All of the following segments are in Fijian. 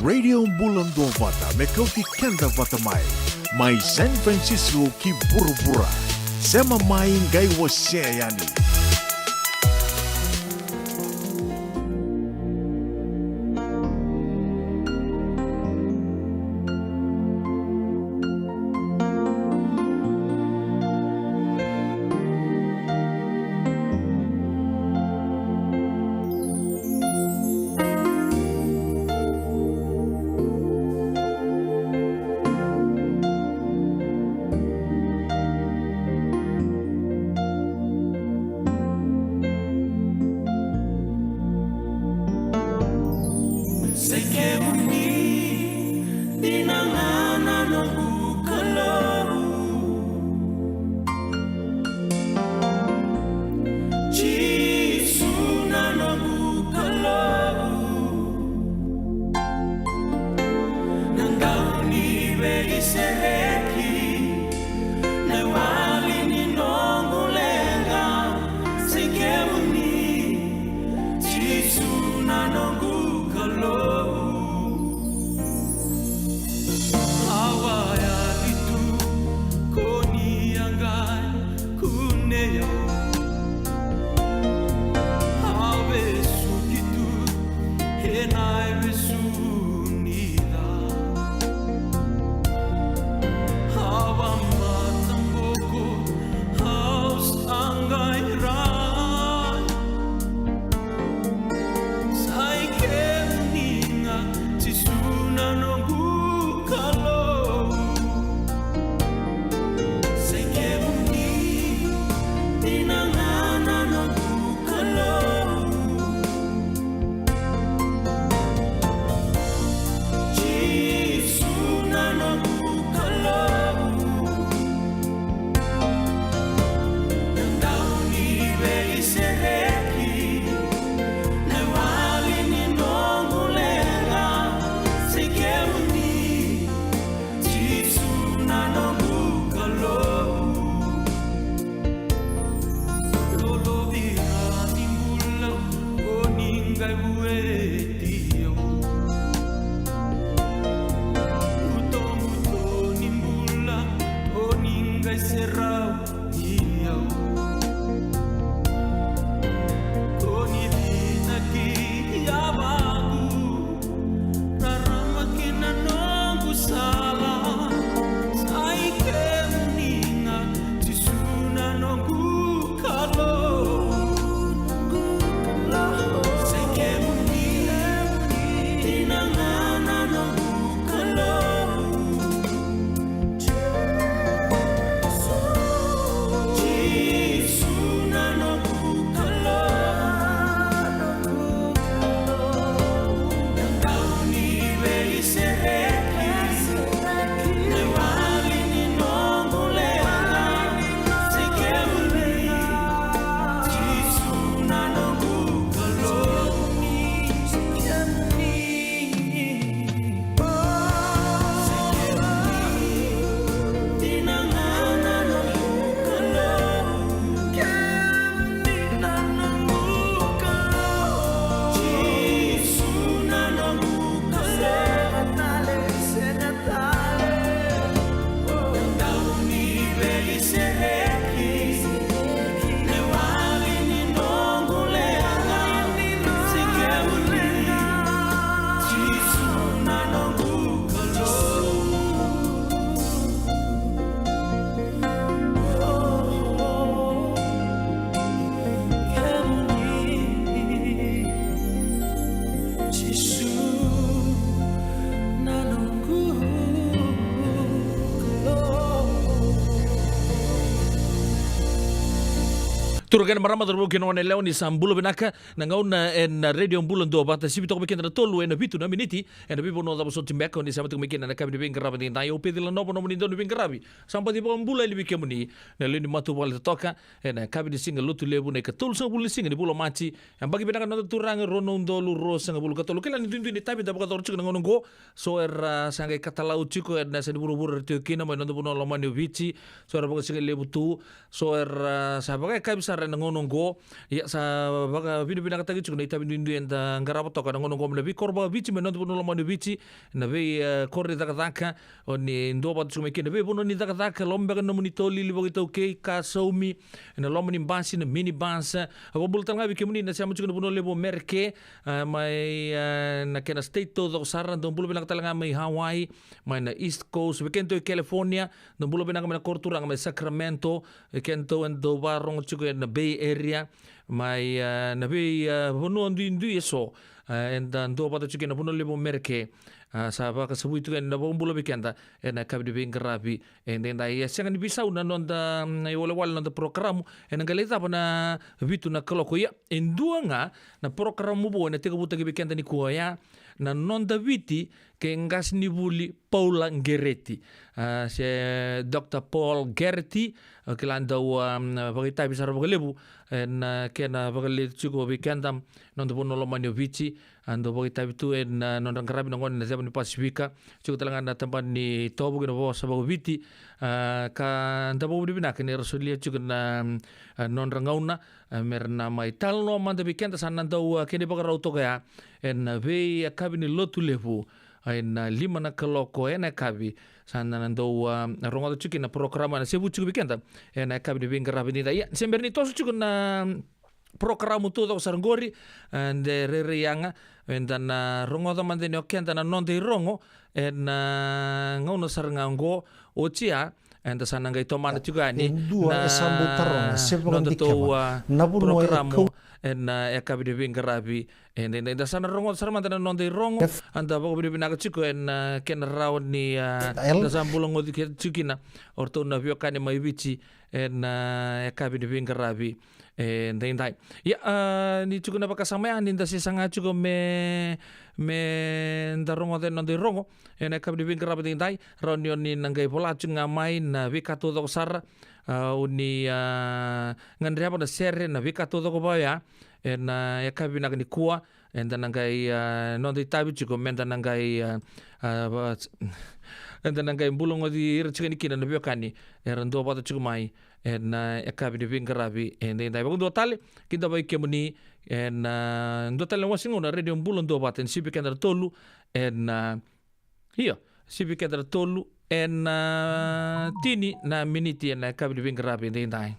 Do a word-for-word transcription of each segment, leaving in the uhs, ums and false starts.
Radio Bula Duavata me kauti keda vata mai, mai San Francisco ki vuravura. Sema mai, qai wasea yani. Sai kemuni dina ga na noqu Kalou. Jisu na noqu Kalou. Na dau ni veisereki, na iwali ni noqu leqa, sai kemuni, Jisu na noqu Kalou. Au a yali tu, ko ni a qai kunei au. Au vesuki tu ena ivesu ni ca. Au a mataboko, au sa qai rai. Sai kemuni ga, Jisu na noqu Kalou. Sai kemuni dina ga na noqu Kalou. Jisu na noqu Kalou. Na dau ni veisereki, na iwali ni noqu leqa, sai kemuni, Jisu na noqu Kalou. Lolovira ni bula, o ni qai vueti au. Butobuto ni bula, o ni qai serau ni au. Ko ni vinaki yavaku, rarama kina noqu sala. Sai kemuni ga, Jisu na noqu Kalou. Sai kemuni dina ga na noqu Kalou. Jisu na noqu Kalou. Na dau ni veisereki, na iwali ni noqu leqa, sai kemuni, Jisu na noqu Kalou. Turaga kei na marama, cauravou kei na goneyalewa, ni sa bula vinaka. Na gauna ena Radio Bula Duavata, sivi toka vei keda na tolu ena vitu na miniti ena veivanua cava soti beka o ni sema tiko mai kina ena yakavi ni veiqaravi edaidai. Au Peci Lanova, nomuni dauniveiqaravi. Sa baci vakabula yani vei kemuni na lewe ni matavuvale totoka ena yakavi ni siga Lotulevu, na ikatolusagavulu ni siga ni vula o Maji. Yabaki vinaka na noda Turaga, rua na udolu ruasagavulu ka tolu. Kila ni duidui na itavi eda vakayacora tiko na gauna oqo. So era sa qai katalau tiko ena yasa ni vuravura era tiko kina mai na noda vanua lomani o Viti. So era vakasigalevu tu. So era sa vakayakavi sara Na gauna oqo, ia sa vakavinavinakataki tiko na itavi duidui eda qarava toka na gauna oqo mai na veikoro vakaviti mai na noda vanua lomani o Viti, na vei, e, koro ni cakacaka, o ni duavata tiko mai kina na veivanua ni cakacaka, loma beka na nomuni tolili vakaitaukei, ka saumi, na loma ni basi, na minibus. A vakabula tale ga vei kemuni na sema tiko na vanua levu o Mereke, a, mai, a, na kena state taucoko sara, dou bula vinaka tale ga mai Hawaii, mai na East Coast, vei kedatou i California, dou bula vinaka mai na koro turaga mai Sacramento, e kedatou e dau vakarorogo tiko ena Bay Area, mai, a, na vei, a, vanua duidui eso, a, eda duavata tiko ena vanua levu o Mereke, a, sa vakasavui tiko yani na vakabula vei keda ena yakavi ni veiqaravi edaidai. Ia sega ni veisau na noda, mm, iwalewale na noda porokaramu, ena qai lai cava na vitu na kaloko. Ia, e dua ga na porokaramu vou ena tekivutaki vei keda nikua, oya na noda Viti kei qasenivuli Paula Gereti, a, se Doctor Paul Gereti, a, kila dau, a, vakaitavi sara vakalevu ena, a, kena vakalevu tiko vei keda na noda vanua lomani o Viti, a, dau vakaitavi tu ena, a, nodra qaravi na gone na ceva ni Pasifika, tiko tale ga na tabana ni tovo kei na vosa vakaviti, a, ka da vakavinavinaka ni ra solia tiko na, a, nodra gauna, a, me ra na mai talanoa mada vei keda, sa na dau, a, kena ivakarau toka ya ena veiyakavi ni Lotulevu, a, ena lima na kaloko ena yakavi, sa na dau, a, rogoca tiko kina na porokaramu ena sevu tiko vei keda ena yakavi ni veiqaravi edaidai. Ia, se bera ni toso tiko na porokaramu taucoko sara qori, e, de rairai yaga, eda na rogoca mada ni o keda na noda irogo ena, a, gauna sara ga oqo. Oti ya, eda sa na qai tomana tiko yani na nodatou, a, porokaramu ena, a, yakavi ni veiqaravi edaidai. Da sa na rogoca sara mada na noda irogo, eda vakavinavinaka tiko ena, a, kena rawa ni, a, da sa bula goci keda tiko kina o ratou na veiwekani mai Viti ena, a, yakavi ni veiqaravi edaidai. Ia, a, ni tiko na vakasama ya ni da se saga tiko me, me da rogoca na noda irogo ena yakavi ni veiqaravi edaidai, rawa ni o ni na qai vola tiko ga mai na veika taucoko sara, a, o ni, a, gadreva na sere, na veika taucoko vaya ena, a, yakavi vinaka nikua, eda na qai, a, noda itavi tiko me da na qai, a, a, va-, eda na qai bula goci ira tiko yani kina na veiwekani era duavata tiko mai ena, a, yakavi ni veiqaravi edaidai. Vakadua tale, kidavaki kemuni ena, a, dua tale na wase gauna na Radio Bula Duavata, ena sivi keda na tolu ena, a, io, sivi keda na tolu ena, a, tini na miniti ena yakavi ni veiqaravi edaidai.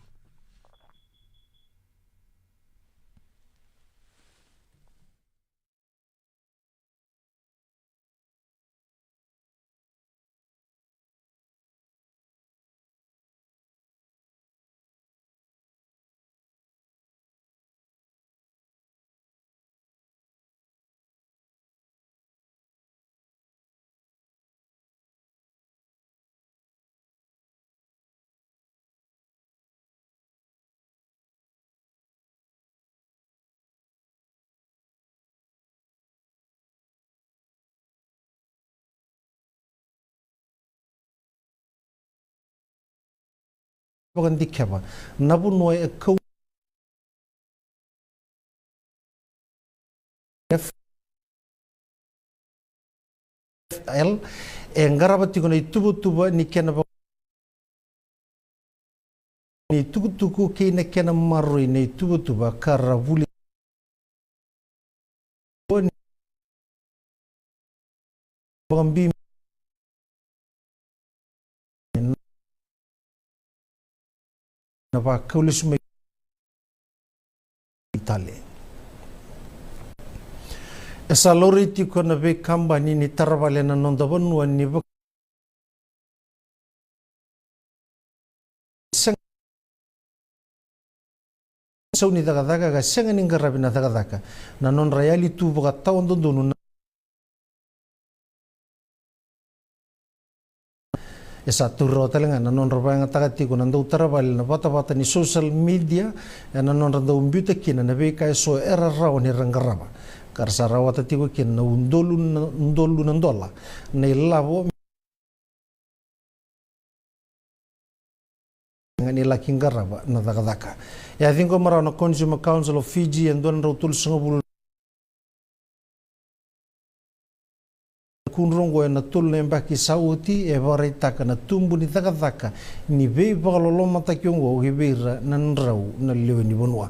Vakadikeva na vanua e kau F L e qarava tiko na ituvatuva ni kena va-, ni tukutuku kei na kena maroroi na ituvatuva ka ra vuli vakabibi na vakau lesu mai tale. E sa laurai tiko na veikabani ni taravale na noda vanua ni vaka sega sau ni cakacaka ka sega ni qaravi na cakacaka na nodra yali tu vakatawadodonu na. E sa tauri rawa tale ga na nodra vakayagataka tiko na dautaravale na vatavata ni social media ena nodra dau biuta kina na veika eso era rawa ni ra qarava, ka ra sa rawata tiko kina na udolu na, udolu na dola na ilavo ga ni laki qarava na cakacaka. E a ciqoma rawa na Consumer Council of Fiji e dua na drau tolusagavulu kudru oqo ena tolu na yabaki sa oti e vakaraitaka na tubu ni cakacaka ni veivakalolomataki oqo ki vei ira na drau na lewe ni vanua.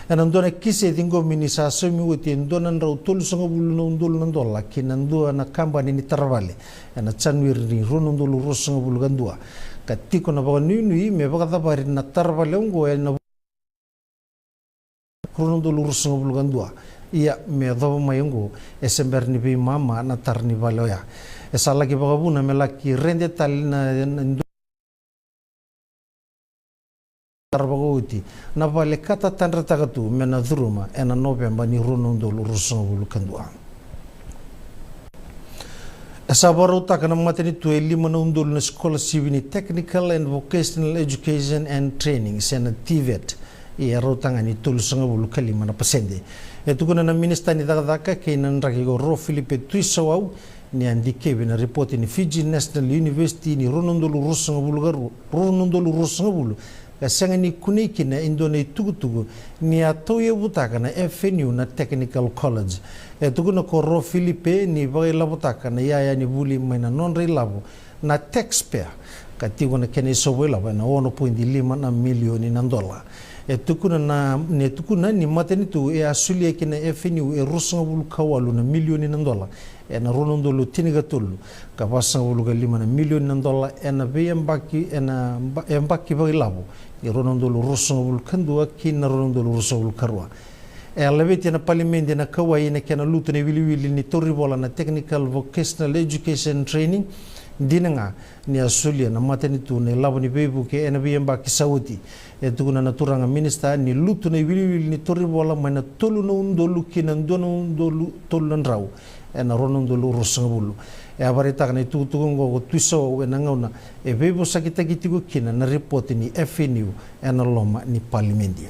Ena dua na kisi e ciqomi ni sa saumi oti e dua na drau tolusagavulu na udolu na dola ki na dua na kabani ni taravale ena Janueri ni rua na udolu ruasagavulu ka dua, ka tiko na vakanuinui me vakacavari na taravale oqo ena rua na udolu ruasagavulu ka dua. Ia me yacova mai oqo e se bera ni veimama na tara ni vale oya. E sa laki vakavuna me laki rede tale na, na dua tara vakaoti na vale ka tatadrataka tu me na curuma ena Noveba ni rua na udolu ruasagavulu ka dua. E sa vakarautaka na matanitu e lima na udolu na scholarship ni Technical and Vocational Education and Training, se na TVET, ia e rauta ga ni tolusagavulu ka lima na pasede. E tukuna na minisita ni cakacaka kei na draki ko Ro Filipe Tuisawau ni a dikevi na ripoti ni Fiji National University ni rua na udolu ruasagavulu ka rua, rua na udolu ruasagavulu, ka sega ni kunei kina e dua na itukutuku ni a tauyavutaka na FNU na Technical College. E tukuna ko Ro Filipe ni vakailavotaka na iyaya ni vuli mai na nodra ilavo na taxpayer, ka tiko na kena isovo ilavo ena ono poidi lima na milioni na dola. E tukuna na, e tukuna ni matanitu e a solia kina FNU e ruasagavulu ka walu na milioni na dola ena rua na udolu tinikatolu, ka vasagavulu ka lima na milioni na dola ena veiyabaki, ena ba-, yabaki vakailavo ni rua na udolu ruasagavulu ka dua ki na rua na udolu ruasagavulu ka rua. E a laveti ena palimedi ena kauwai na kena lutu na iwiliwili ni taurivola na Technical Vocational Education Training, dina ga ni a solia na matanitu na ilavo ni veivuke ena veiyabaki sa oti. E tukuna na turaga minisita ni lutu na iwiliwili ni taurivola mai na tolu na udolu ki na dua na udolu tolu na drau ena rua na udolu ruasagavulu. E a vakaraitaka na itukutuku oqo ko Tuisawau ena gauna e veivosakitaki tiko kina na ripoti ni FNU ena loma ni palimedi.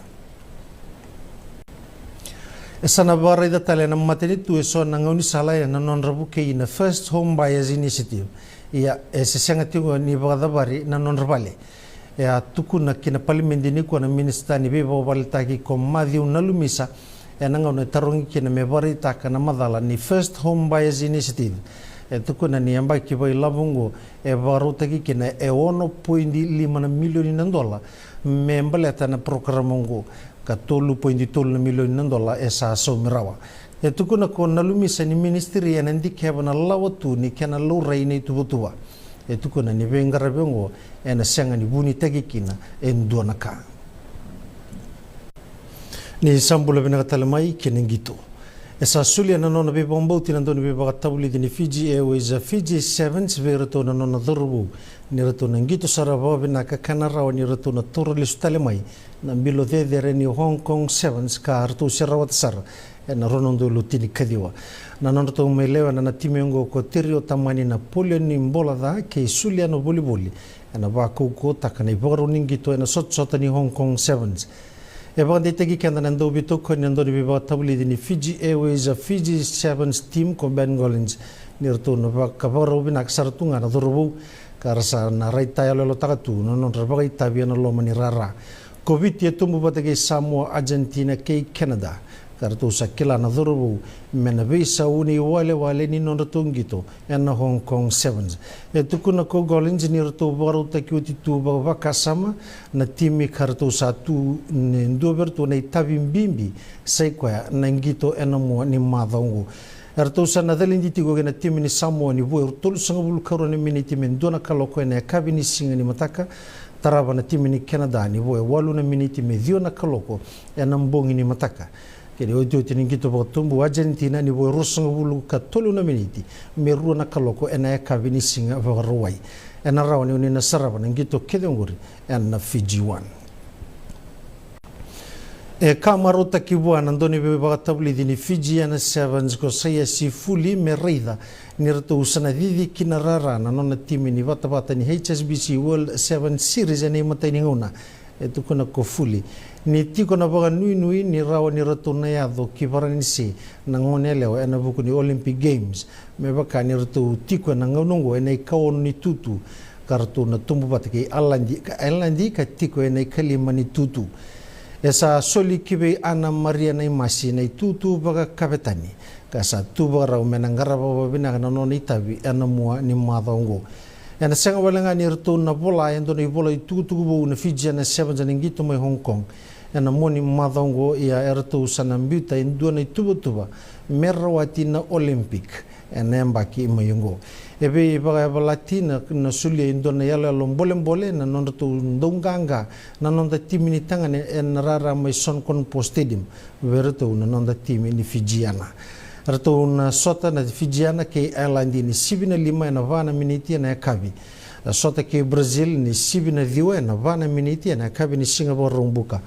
E sa na vakaraica tale na matanitu e so na gaunisala ena nodra vukei na First Home Buyers Initiative. Ia e se sega tiko ni vakacavari na nodra vale. E a tukuna ki na palimedi nikua na minisita ni veivakavaletaki ko Matthew Nalumisa ena gauna e tarogi kina me vakaraitaka na macala ni First Home Buyers Initiative. E tukuna ni yabaki vakailavo oqo e vakarautaki kina e ono poidi lima na milioni na dola me baleta na porokaramu oqo, ka tolu poidi tolu na milioni na dola e sa saumi rawa. E tukuna ko Nalumisa ni ministry ena dikeva na lawa tu ni kena laurai na ituvatuva. E tukuna ni veiqaravi oqo ena sega ni vunitaki kina e dua na ka. Ni sa bula vinaka tale mai ki na qito. E sa solia na nona veivakabauti na dauniveivakatavulici ni Fiji Airways, a Fiji Sevens, vei iratou na nona cauravou ni ratou na qito sara vakavinaka ka na rawa ni ratou na taura lesu tale mai na bilo cecere ni Hong Kong Sevens ka ratou se rawata sara ena rua na udolu tinikaciwa. Na nodratou mai lewena na timi oqo ko Terio Tamani na polio ni bola ca kei Suliano Volivoli ena vakaukauwataka na ivakarau ni qito ena sotasota ni Hong Kong Sevens. E vakadeitaki keda na dauveitokoni na dauniveivakatavulici ni Fiji Airways, a Fiji Sevens team ko Ben Gollins ni ratou na vaka, vakarau vinaka sara tu ga na cauravou ka ra sa na raitayaloyalotaka tu na nodra vakaitavi ena loma ni rara. Ko Viti e tubu vata kei Samoa, Argentina kei Canada, ka ratou sa kila na cauravou me na veisau ni walewale ni nodratou qito ena Hong Kong Sevens. E tukuna ko Gollins ni ratou vakarautaki oti tu vakavakasama na timi ka ratou sa tu ni dua vei iratou na itavi bibi, sa i koya na qito ena mua ni macawa oqo. Eratou sa na calidi tiko kei na timi ni Samoa ni vo e tolusagavulu ka rua na miniti me dua na kaloko ena yakavi ni siga ni mataka, tarava na timi ni Canada ni vo e walu na miniti me ciwa na kaloko ena bogi ni mataka. Kei na iotioti ni qito vakatubu Argentina ni vo e ruasagavulu ka tolu na miniti me rua na kaloko ena yakavi ni siga Vakarauwai. Ena rawa ni oni na sarava na qito kece oqori ena Fiji One. E ka marautaki vua na dauniveivakatavulici ni Fiji ena Sevens ko Saiasi Fuli me raica ni ratou sa na cici ki na rara na nona timi ni vatavata ni H S B C World Sevens Series ena imatai ni gauna. E tukuna ko Fuli ni tiko na vakanuinui ni rawa ni ratou na yaco ki Varanise na goneyalewa ena vuku ni Olympic Games, me vaka ni ratou tiko ena gauna oqo ena ikaono ni tutu, ka ratou na tubu vata kei Aladi, ka Aladi ka tiko ena ikalima ni tutu. E sa soli ki vei Ana Maria Naimasi na itutu vakakavetani, ka sa tu vakarau me na qarava vakavinaka na nona itavi ena mua ni macawa oqo. Ena sega wale ga ni ratou na vola e dua na ivola itukutuku vou na Fijiana Sevens ena qito mai Hong Kong ena mua ni macawa oqo, ia e ratou sa na biuta e dua na ituvatuva me rawati na Olympic ena yabaki mai oqo. E veivakayavalati na, na solia e dua na iyaloyalo bolebole na nodratou dauqaqa na noda timi ni tagane ena rara mai Sonkonpo Stadium vei ratou na noda timi ni Fijiana. Ratou na sota na Fijiana kei Ireland ni sivi na lima ena va na miniti ena yakavi. A sota kei Brazil ni sivi na ciwa ena va na miniti ena yakavi ni siga Vakaraubuka.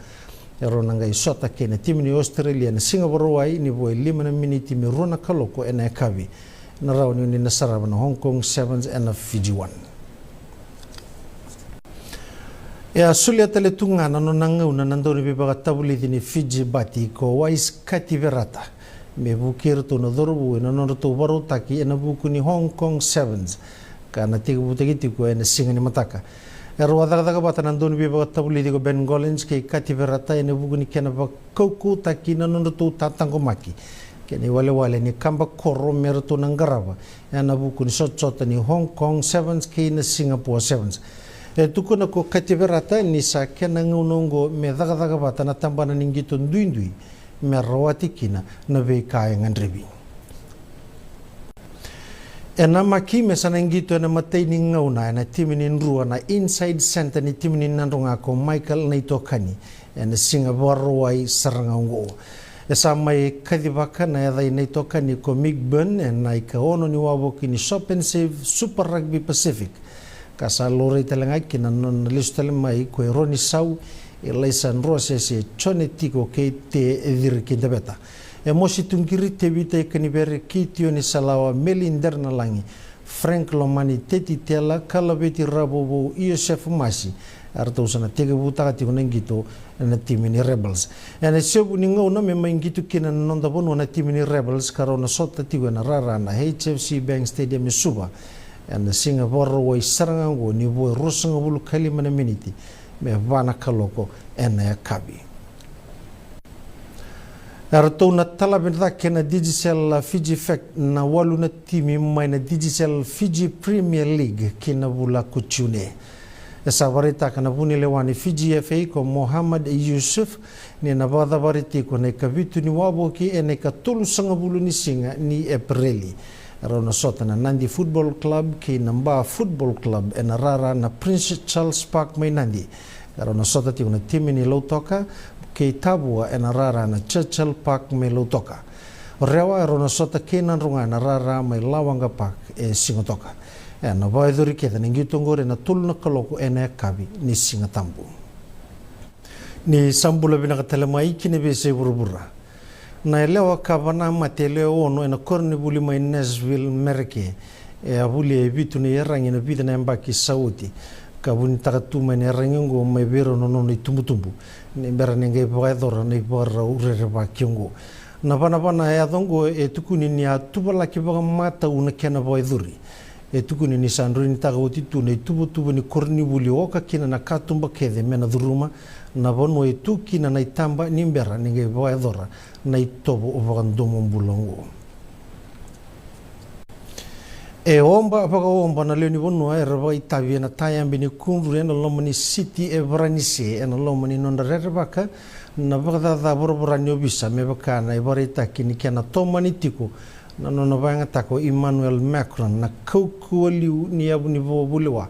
E rau na qai sota kei na timi ni Australia ena siga Vakarauwai ni vo e lima na miniti me rua na kaloko ena yakavi. Na rawa ni oni na sarava na Hong Kong Sevens ena Fiji One. E a solia tale tu ga na nona gauna na dauniveivakatavulici ni Fiji Bati ko Wais Kativerata me vukei iratou na cauravou ena nodratou vakarautaki ena vuku ni Hong Kong Sevens, ka na tekivutaki tiko ena siga ni mataka. E rau a cakacaka vata na dauniveivakatavulici ko Ben Gollins kei Kativerata ena vuku ni kena vakaukauataki na nodratou tataqomaki kei na iwalewale ni kaba koro me ratou na qarava ena vuku ni sotasota ni Hong Kong Sevens kei na Singapore Sevens. E tukuna ko Kativerata ni sa kena gauna oqo me cakacaka vata na tabana ni qito duidui me rawati kina na veika e gadrevi. E namaki me sa na qito ena imatai ni gauna ena timi ni Drua na inside centre ni timi ni Nadroga ko Michael Naitokani ena siga Vakarauwai sara ga oqo. E sa mai kacivaka na yaca i Naitokani ko Mick Byrne ena ikaono ni wavoki ni Sop and Save Super Rugby Pacific, ka sa laurai tale ga kina na nona lesu tale mai ko Eroni Sau, Elaisa Drosese, Jone Tiko kei Te Ciri Kidaveta. E mosi tu qiri Tevita Ikanivere, Kitioni Salawa, Meli Dernalagi, Frank Lomani, Teti Tela, Kalaveti Ravouvou, Iosef Masi, eratou sa na tekivutaka tiko na qito ena timi ni Rebels. Ena isevu ni gauna me mai qito kina na noda vanua na timi ni Rebels ka rau na sota tiko ena rara na H F C Bank Stadium e Suva ena siga Vakarauwai sara ga oqo ni vo e ruasagavulu ka lima na miniti me va na kaloko ena yakavi. Eratou na talavi cake na Digicel Fiji Fact na walu na timi mai na Digicel Fiji Premier League ki na vula ko June. E sa vakaraitaka na vunilewa ni Fiji F A ko Mohamad Yusuf ni na vakacavari tiko na ikavitu ni wavoki ena ikatolusagavulu ni siga ni Epereli. Rau na sota na Nadi Football Club kei na Ba Football Club ena rara na Prince Charles Park mai Nadi. Rau na sota tiko na timi ni Lautoka kei Tavua ena rara na Churchill Park mai Lautoka. Rewa rau na sota kei Nadroga ena rara mai Lawaqa Park e Sigatoka. Ena vakayacori kece na qito oqori ena tolu na kaloko ena yakavi ni Sigatabu. Ni sa bula vinaka tale mai ki na veiyasai vuravura. Na yalewa ka vanamate e lewe ono ena koronivuli mai Nashville, Mereke, e a volia e vitu na iyaragi ena vica na yabaki sa oti, ka vunitaka tu mai na iyaragi oqo mai vei rau na nona itubutubu ni bera ni qai vakayacora na ivakarau rerevaki oqo. Na vanavana e yaco oqo e tukuni ni a tuvalaki vakamatau na kena vakayacori. E tukuni ni sa droinitaka oti tu na ituvatuva ni koronivuli oka kina na katuba kece me na curuma na vanua e tu kina na itaba ni bera ni qai vakayacora na itovo vakadomobula oqo. E oba vakaoba na lewe ni vanua era vakaitavi ena tayabe ni kudru ena loma ni siti e Varanise ena loma ni nodra rerevaka na vakacaca voravora ni ovisa me vaka na ivakaraitaki ni kena tomani tiko na nona vakayagataka o Emmanuel Macron na kaukauwa liu ni yavu ni vakavulewa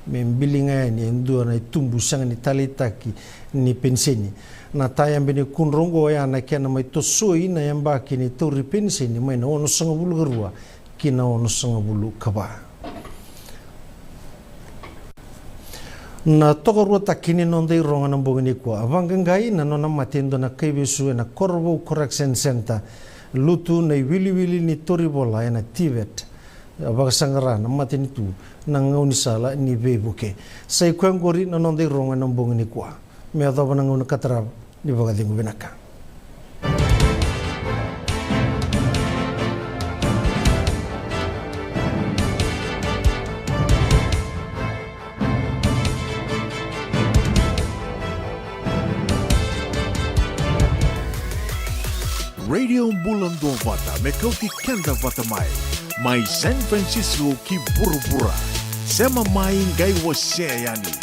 me biliga yani e dua na itubu sega ni taleitaki ni peniseni. Na tayabe ni kudru oqo oya na kena mai tosoi na yabaki ni tauri peniseni mai na onosagavulu ka rua ki na onosagavulu ka va. Na tokaruataki ni noda irogo na bogi nikua. Vaqaqai na nona mate e dua na kaivesu ena Korovou Correction Centre, lutu na iwiliwili ni tauri vola ena TVET. Vakasaqara na matanitu na gaunisala ni veivuke. Sa i koya oqori na noda irogo ena bogi nikua. Me yacova na gauna ka tarava, ni vakacegu vinaka. Radio Bula Duavata me kauti keda vata mai. Mai San Francisco ki vuravura. Sema mai qai wasea yani.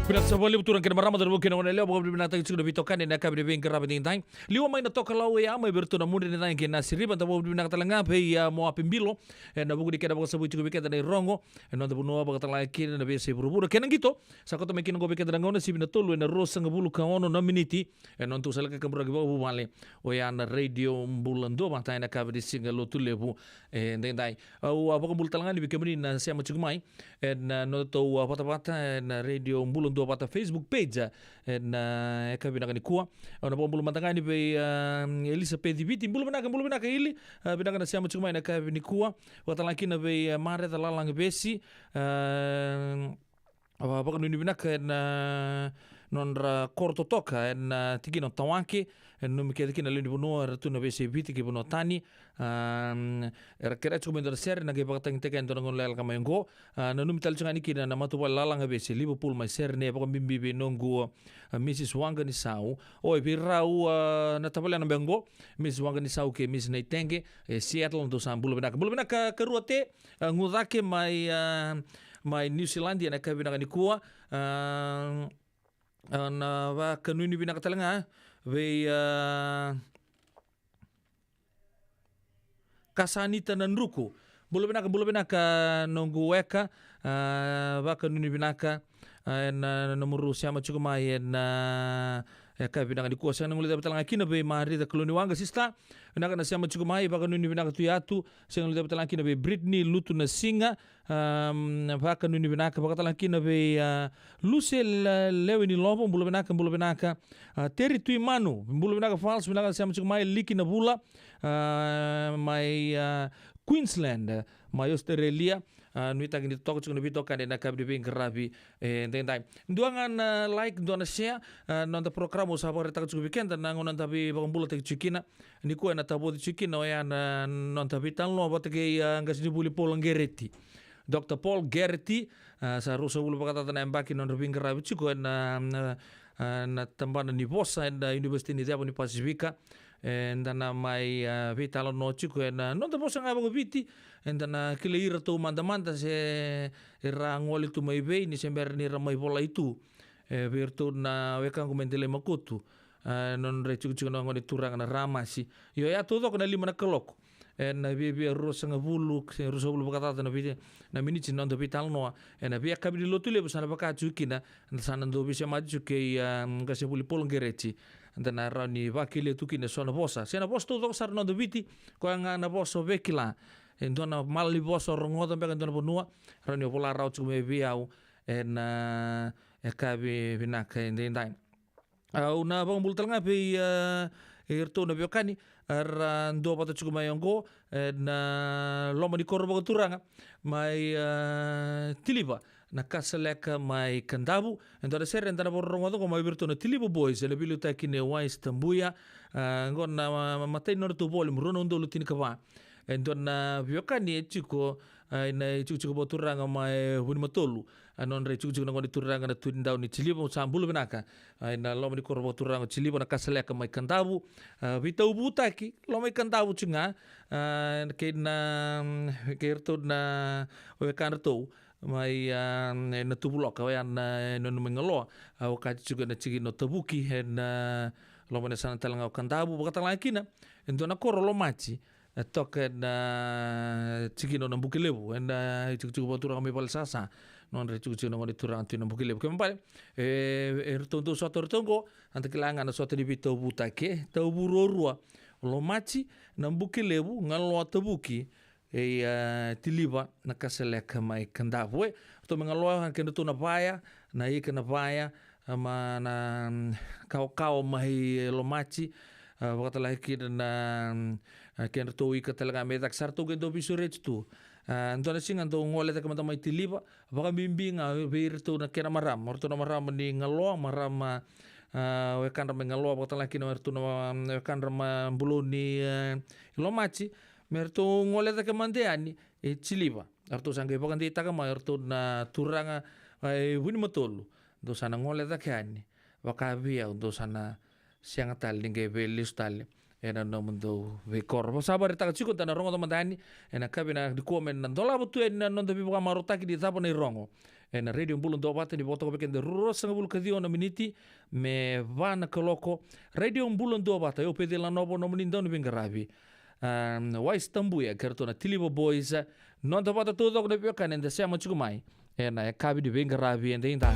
Vinaka sara vakalevu turaga kei na marama, cauravou kei na goneyalewa, vakavinavinakataki tiko na veitokani ena yakavi ni veiqaravi edaidai. Liwa mai na Tokalau oya, mai vei iratou na Mudre ni Cagi kei Nasiriva, da vakavinavinaka tale ga vei, a, Moape Bilo ena vuku ni kena vakasavui tiko vei keda na irogo ena noda vanua, vakatalega kina na veiyasai vuravura. Kei na qito, sa koto mai kina oqo vei keda na gauna, sivi na tolu ena ruasagavulu ka ono na miniti. Ena nodatou sa laki kaburaki vakavuvale, oya na Radio Bula Duavata ena yakavi ni Siga Lotulevu edaidai. Au a vakabula tale ga yani vei kemuni na sema tiko mai ena, a, nodatou, a, vatavata ena Radio Bula Duavata Facebook page ena, a, yakavi vinaka nikua. Au na vakabula mada ga yani vei, a, Elisapeci Viti. Bula vinaka, bula vinaka Ili. A, vinaka na sema tiko mai ena yakavi nikua. Vakatalega kina vei, a, Mareca Lalagavesi. A, a, vakanuinui vinaka ena nodra koro totoka ena, a, tikina o Tawake. E nanumi kece kina na lewe ni vanua era tu na veiyasai Viti kei vanua tani. A, era kerea tiko mai e dua na sere, na qai vakatagitaki e dua na gauna lekaleka mai oqo. A, nanumi tale tiko ga yani kina na matavuvale Lalagavesi e Liverpool mai Sydney, e vakabibi vei noqu, a, Mrs Waqanisau. Oi, vei rau, a, na tavalena beka oqo, Mrs Waqanisau kei Mrs Naitege e Seattle, dou sa bula vinaka. Bula vinaka karua Te, a, Gucake mai, a, mai New Zealand ena yakavi vinaka nikua. A, a, na vakanuinui vinaka tale ga vei, a, Kasanita Nadruku. Bula vinaka, bula vinaka noqu weka, a, vakanuinui vinaka, a, ena, a, nomudou sema tiko mai ena, a, yakavi vinaka nikua. Sega ni guilecavi tale ga kina vei Marica Kaloniwaqa, sister. Vinaka na sema tiko mai, vakanuinui vinaka tu yatu. Sega ni guilecavi tale ga kina vei Brittany Lutunasiga, a, vakanuinui vinaka, vaka tale ga kina vei, a, Luce Le-, Lewenilovo, bula vinaka, bula vinaka. A, Teri Tuimanu, bula vinaka Fals, vinaka na sema tiko mai, Liki Navula, a, mai, a, Queensland, mai Australia. A, nuitaki ni totoka tiko na veitokani ena yakavi ni veiqaravi edaidai. Dua ga na like, dua na share, a, noda porokaramu sa vakaraitaka tiko vei keda na gauna da veivakabulataki tiko kina. Nikua ena tavoci tiko kina oya na noda veitalanoa vata kei, a, qasenivuli Paul Gereti. Doctor Paul Gereti, a, sa ruasagavulu vakacaca na yabaki na nodra veiqaravi tiko ena, a, a, na tabana ni vosa ena University ni Ceva ni Pasifika. Eda na mai, a, veitalanoa tiko ena noda vosa ga vakaviti. Eda na kilai iratou mada mada se era gole tu mai vei ni se bera ni ra mai volai tu. E, vei iratou na wekaqu mai Delaimakutu, a, nodra itikotiko na gone turaga na Ramasi. Io, oya taucoko na lima na kaloko. Ena viavia ruasagavulu, se ruasagavulu vakacaca na vei, na miniti na noda veitalanoa. Ena veiyakavi ni Lotulevu sa na vaka tiko kina, sa na dau veisemati tiko kei, a, qasenivuli Paul Gereti. Da na rawa ni vakelia tu kina eso na vosa. Se na vosa taucoko sara na noda Viti, koya ga na vosa o veikila. E dua na malanivosa o rogoca beka e dua na vanua, rawa ni o vola rawa tiko mai vei au ena, a, yakavi vinaka edaidai. Au na vakabula tale ga vei, a, iratou na veiwekani era duavata tiko mai oqo ena loma ni koro vakaturaga mai, a, Tiliva, na Kasaleka mai Kadavu. E dua na sere eda na vakarorogo oqo mai vei iratou na Tiliva Boys, ena veiliutaki nei Wise Tabuya. A, oqo na, a, matai ni nodratou volume, rua na udolu tinikava. E dua na veiwekani e tiko, a, ena itikotiko vakaturaga mai Vunimatolu. A, nodra itikotiko na gone turaga na Tui ni Dau ni Tiliva, sa bula vinaka. A, ena loma ni koro vakaturaga o Tiliva na Kasaleka mai Kadavu. A, veitauvutaki, loma i Kadavu tiko ga. A, kei na, kei iratou na wekadratou mai, a, ena Tuvuloka, oya na, e, nona mai Galoa. A, okati tiko ena tikina o Tavuki, ena loma ni yasana tale ga o Kadavu, vaka tale ga kina e dua na koro Lomati, e toka ena tikina o Nabukelevu, ena itikotiko vakaturaga mai Valesasa, nodra itikotiko na gone turaga tu i Nabukelevu. Kena ibalebale, e, e ratou dau sota o ratou oqo, eda kila ga na sota ni veitauvutaki, e, tauvu ruarua, Lomati, Nabukelevu, Galoa, Tavuki, e, a, Tiliva, na Kasaleka mai Kadavu. E, ratou mai Galoa, kedratou na vaya, na ika na vaya, a, ma na, mm, kawakawa mai Lomati, a, vaka tale ga kina na, mm, a, kedratou ika tale ga mai cake, sa ratou qai dau veisureti tu. A, dua na siga dau gole cake mada mai Tiliva, vakabibi ga vei iratou na kena marama, o ratou na marama ni Galoa, marama, a, wekadra mai Galoa, vaka tale ga kina o iratou na, mm, wekadra mai Bulou ni, e, Lomati, me ratou gole cake mada yani e Tiliva. Eratou sa qai vakadeitaka mai o ratou na turaga, a, e Vunimatolu. Dou sa na gole cake yani. Vaka vei au, dou sa na sega tale ni qai veilesu tale ena nomudou veikoro. Sa vakaraitaka tiko, da na rogoca mada yani ena yakavi nikua me na dolava tu yani na noda veivakamarautaki ni Cava na iRogo ena Radio Bula Duavata, ni vakatoka vei keda ruasagavulu ka ciwa na miniti me va na kaloko. Radio Bula Duavata, o au o Peceli Nanovo, nomuni dauniveiqaravi. A, Wise Tabuya kei ratou na Tiliva Boys. Noda vata taucoko na veiwekani eda sema tiko mai ena yakavi ni veiqaravi edaidai.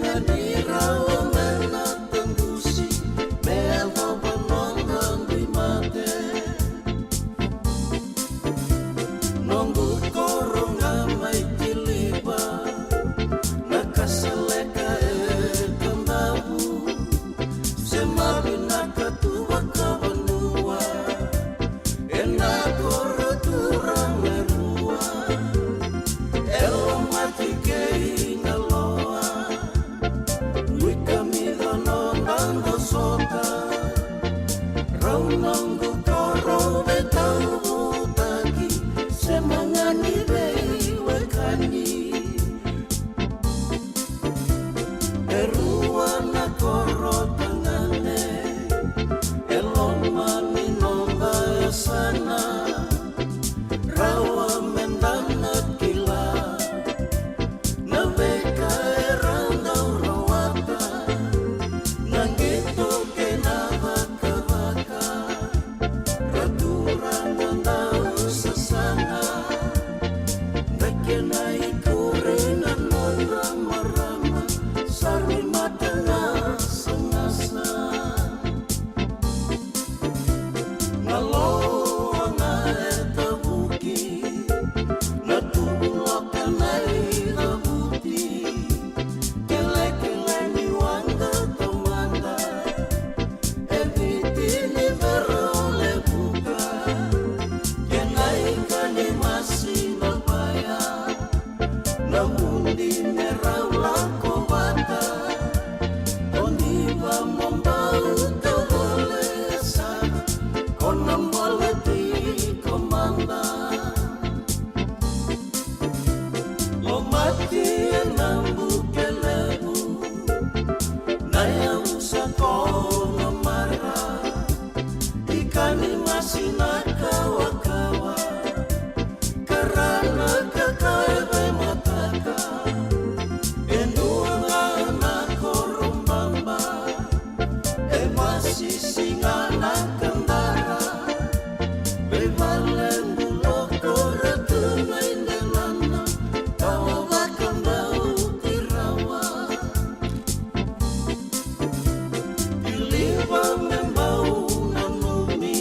Ka ni rawa me na tagusi me yacova noda dui mate. Noqu koro ga mai Tiliva, na Kasaleka e Kadavu, se mavinaka tu vakavanua. Ena koro turaga e rua, e Lomati kei Naloa. Dui kamica noda dau sota, rau noqu koro veitauvutaki, se magani veiwekani. E rua na koro tagane, e loma ni noda yasana, rawa me da na kila na veika era dau rawata, na qito kei na cakacaka. Ra turaga dau sasaga, na kena ikuri na nodra marama, sa ri mata na sagasa. Na loa ga e tavuki, na tuvuloka na icavuti, kelekele ni waqa taumada. E Viti ni Vera o Levuka, kei na ika ni Masi na Vaya, na vudi me rau lako vata. O ni va mo bau tavole sara, ko na bole tiko mada. Lomati ena buke levu, na yavusa ko na mara, ika ni Masi na kawakawa, karana ka kaive mataka, e dua ga na koro baba, e Masi siga na kadara. Veivale buloko ra tu mai delana, tawa vakabauti rawa. Tiliva me bau nanumi,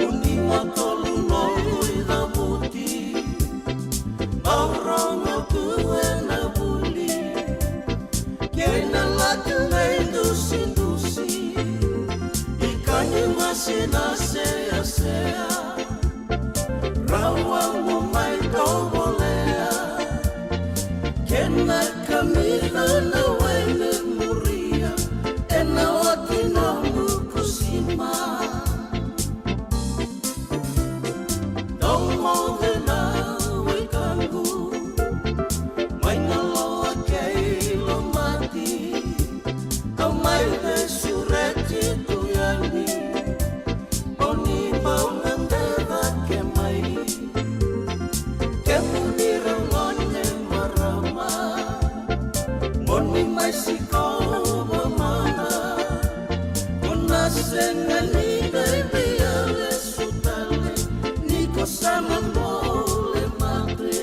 u ni matolu noqu icavuti, bau rogo tu ena vuli. Kei na latu veidusidusi, ika ni Masi na seasea, rawa mo mai tovolea. Kei na kamica na wai me muria, ena oti nomu kusima. Dou moce na wekaqu, mai Naloa kei Lomati, au mai veisureti tu yani. Mo ni bau gade cake mai, kemuni rau gone marama, mo ni mai sikova mada. Ko na sega ni qai via lesu tale, ni ko sa na bole mate.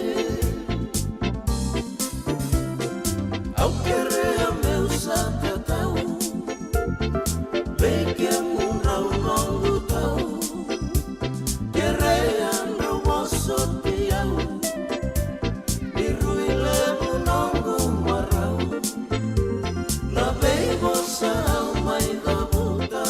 Au kerea meu sa tatau vei kemudrau noqu tau. Kerea drau vosoti au, ni rui levu noqu marau. Na veivosa au mai cavuta,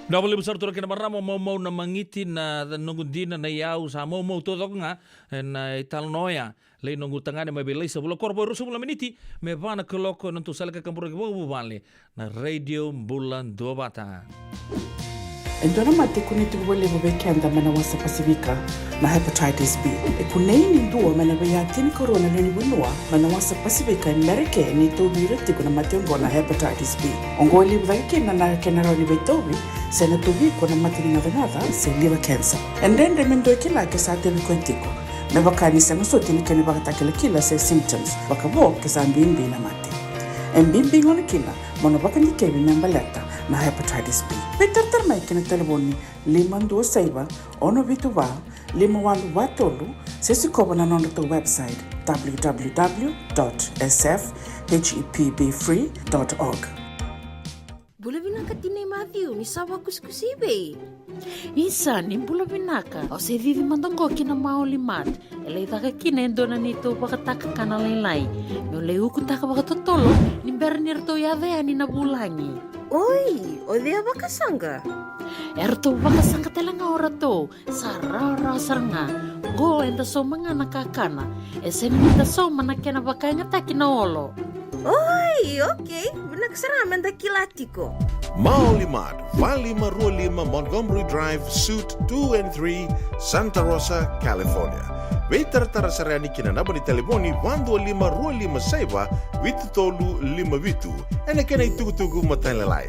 Vinaka vakalevu sara turaga kei na marama, maumau na magiti, na noqu dina, na iyau, sa maumau taucoko ga ena italanoa oya. Lai noqu tagane mai vei Laisa Vulakorova, ruasagavulu na miniti me va na kaloko, na nodatou sala ni kakaburaki vakavuvale na Radio Bula Duavata. E dua na mate e kunei tiko vakalevu vei keda mai na wasa Pasifika, na hepatitis B. E kunei ni dua mai na veiya tinikarua na lewe ni vanua mai na wasa Pasifika e Merika ni tauvi ira tiko na mate oqo na hepatitis B. Oqo e levu cake kina na kena rawa ni veitauvi se na tauvi iko na mate ni gacagaca se liver cancer. E dredre me dua e kila ke sa tauvi koya tiko, me vaka ni sega soti na kena ivakatakilakila se symptoms, vakavo ke sa bibi na mate. E bibi gona kina mo na vakadikevi me baleta na hepatitis B. Veitaratara mai ki na talevoni lima dua saiva, ono vitu va, lima walu va tolu, se sikova na nodratou website, w w w dot s f h e p b free dot org. Bula vinaka tinai Matthew, ni sa vakusikusi i vei? Isa, ni bula vinaka. Au se cici mada oqo ki na Maoli Mart. E lai caka kina e dua na neitou vakatakakana lailai. Meu lai ukutaka vakatotolo ni bera ni ratou yaco yani na vulagi. Oi, o cei a vakasaqa? E ratou vakasaqa tale ga o ratou. Sa rawarawa sara ga. Qo eda sauma ga na kakana. E sega ni da sauma na kena vakayagataki na olo. Oi, okei. Vinaka sara ga me da kila tiko. Maoli Mart, va lima rua lima Montgomery Drive, Suite two and three, Santa Rosa, California. Veitaratara sara yani ki na naba ni talevoni va dua lima rua lima saiva, vitu tolu lima vitu. Ena kena itukutuku matailalai.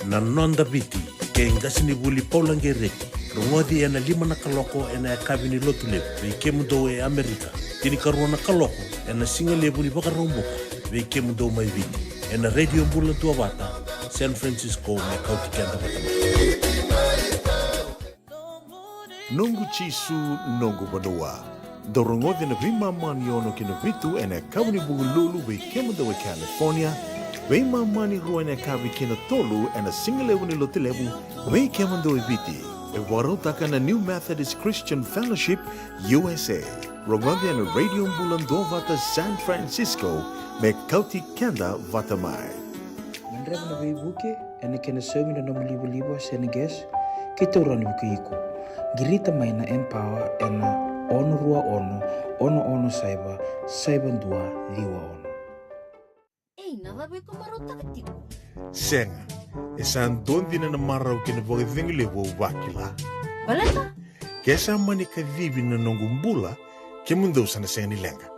Na Noda Viti, kei qasenivuli Paula Qereti, rogoci ena lima na kaloko ena yakavi ni Lotulevu, vei kemudou e Amerika, tinikarua na kaloko ena sigalevu ni Vakaraubuka, vei kemudou mai Viti, ena Radio Bula Duavata, San Francisco, me kauti keda vata mai. Noqu Jisu, noqu vanua. Dou rogoci na veimama ni ono ki na vitu ena yakavi ni Vukelulu, vei kemudou e California, veimama ni rua ena yakavi ki na tolu ena sigalevu ni Lotulevu, vei kemudou e Viti. E vakarautaka na New Methodist Christian Fellowship, U S A. Rogoci ena Radio Bula Duavata, San Francisco, me kauti keda vata mai. Gadreva na veivuke ena kena saumi na nomu livaliva se na gas, keitou rawa ni vukei iko. Qirita mai na Empower ena ono rua ono, ono ono saiva, saiva dua ciwa ono. Ei, na cava iko marautaka tiko? Sega, e sa dua dina na marau kei na vakacegu levu au vakila. Baleta? Ke sa mani kacivi na noqu bula, kemudou sa na sega ni leqa.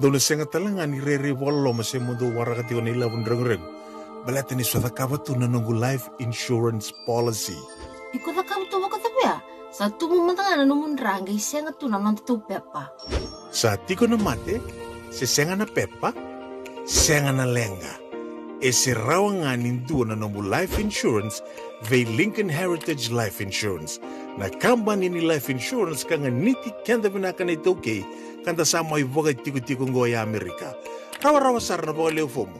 Dou na sega tale ga ni rairai vakaloloma se mo dou waraka tiko na ilavo ni reguregu, baleta ni sa cakava tu na noqu life insurance policy. Iko cakava tu vakacava ya? Sa tubu mada ga na nomu dra qai sega tu na nodatou pepa. Sa tiko na mate, se sega na pepa, sega na leqa. E se rawa ga ni dua na nomu life insurance vei Lincoln Heritage Life Insurance, na kabani ni life insurance ka ganiti keda vinaka na iTaukei, ka da sa mai vakaitikotiko oqo e Amerika. Rawarawa sara na vakalewe fomu.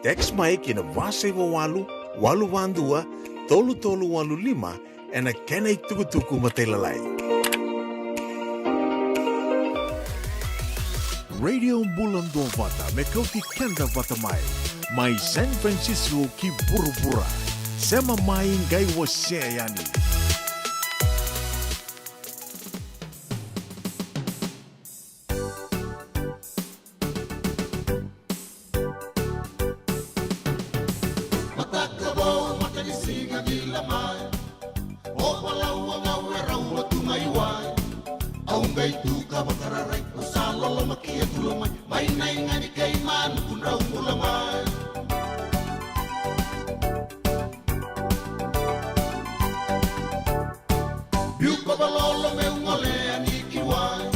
Text mai ki na va saiva walu, walu va dua, tolu tolu walu lima, ena kena itukutuku matailalai. Radio Bula Duavata me kauti keda vata mai, mai San Francisco ki vuravura. Sema mai qai wasea yani. Mataka vou, matanisiga, vila mai. O Palau, o Gau, Erau, o Tumai, Wai. Au qai tuka vakararai, au sa loloma ki a tula mai. Mai na iga ni kei manu, kudrau bula mai. Biu ko valolo meu gole yani ki wai.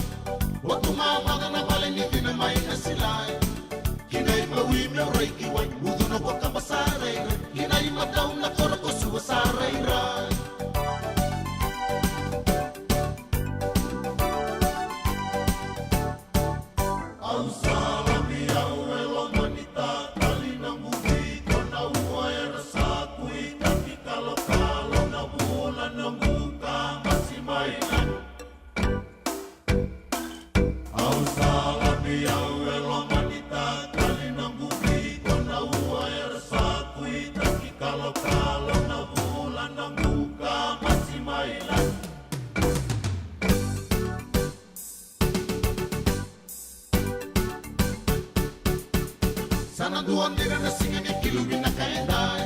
Watu mamaca na vale ni cina mai na silai. Kinai mawi meu rai ki wai. Ucu na kua kaba sa rairai. Kinai madau na koro ko sua sa rairai. Au sa lami au e loma ni tatali na buki ko na ua Au e loma ni takali noqu viko na ua era sa kuitaki kalokalo na vula noqu ka masi mai lagi. Sa na dua dina na siga ni kilu vinaka edai.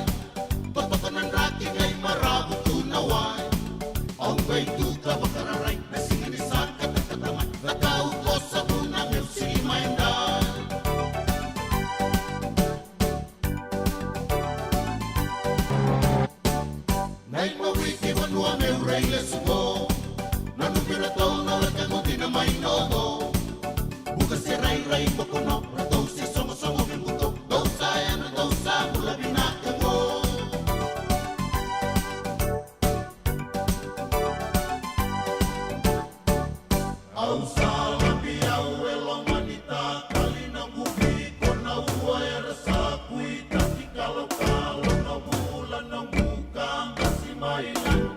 Totoka na draki qai maravu tu na wai. Au qai tu ka vakararai na siga ni sa katakata mai. Cakau ko sa vuna meu sili mai edai. Na imawi ki vanua meu rai lesu qo. Na nubira tau na weka gudina mai nodo. Buka se rairai bokono, ratou se sogosogo me buto. Dou sa yana, dou sa bula vinaka qo. Au sa labi au e loma ni takali noqu viko na ua era sa kuitaki kalokalo na vula noqu ka masi mai lagi.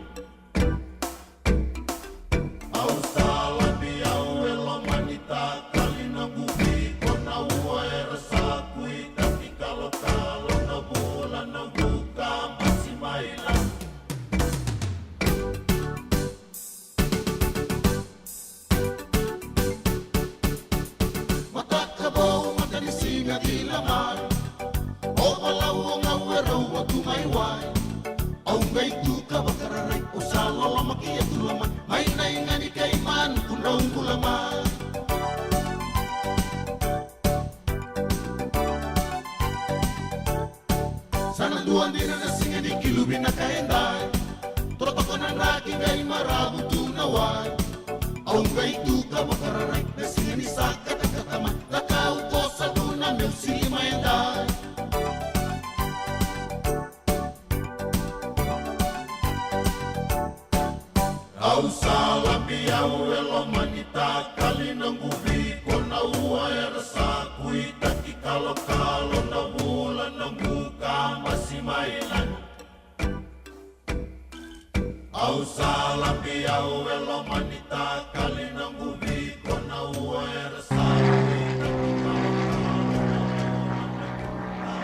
Au sa labi au e loma ni takali noqu viko na ua era sa kuitaki kalokalo na vula noqu ka masi mai lagi. Mataka vou, mata ni siga cila mai. O valau o gau e rau a tu mai wai. Au qai tu ka vakararai, au sa lolomaki e tu la mai. Mai na iga ni kaimanu, ku drau bula mai. Sa na dua dina na siga ni kilu vinaka edai. Totoka na draki qai maravu tu na wai. Au qai tu ka vakararai na siga ni sa katakata mai. Cakau ko sa vuna meu sili mai edai. Au sa labi au e loma ni takali noqu viko na ua era sa kuitaki kalokalo na vula noqu ka masi mai lagi. Au sa labi au e loma ni takali noqu viko na ua era sa kuitaki kalokalo na vula noqu ka masi mai lagi.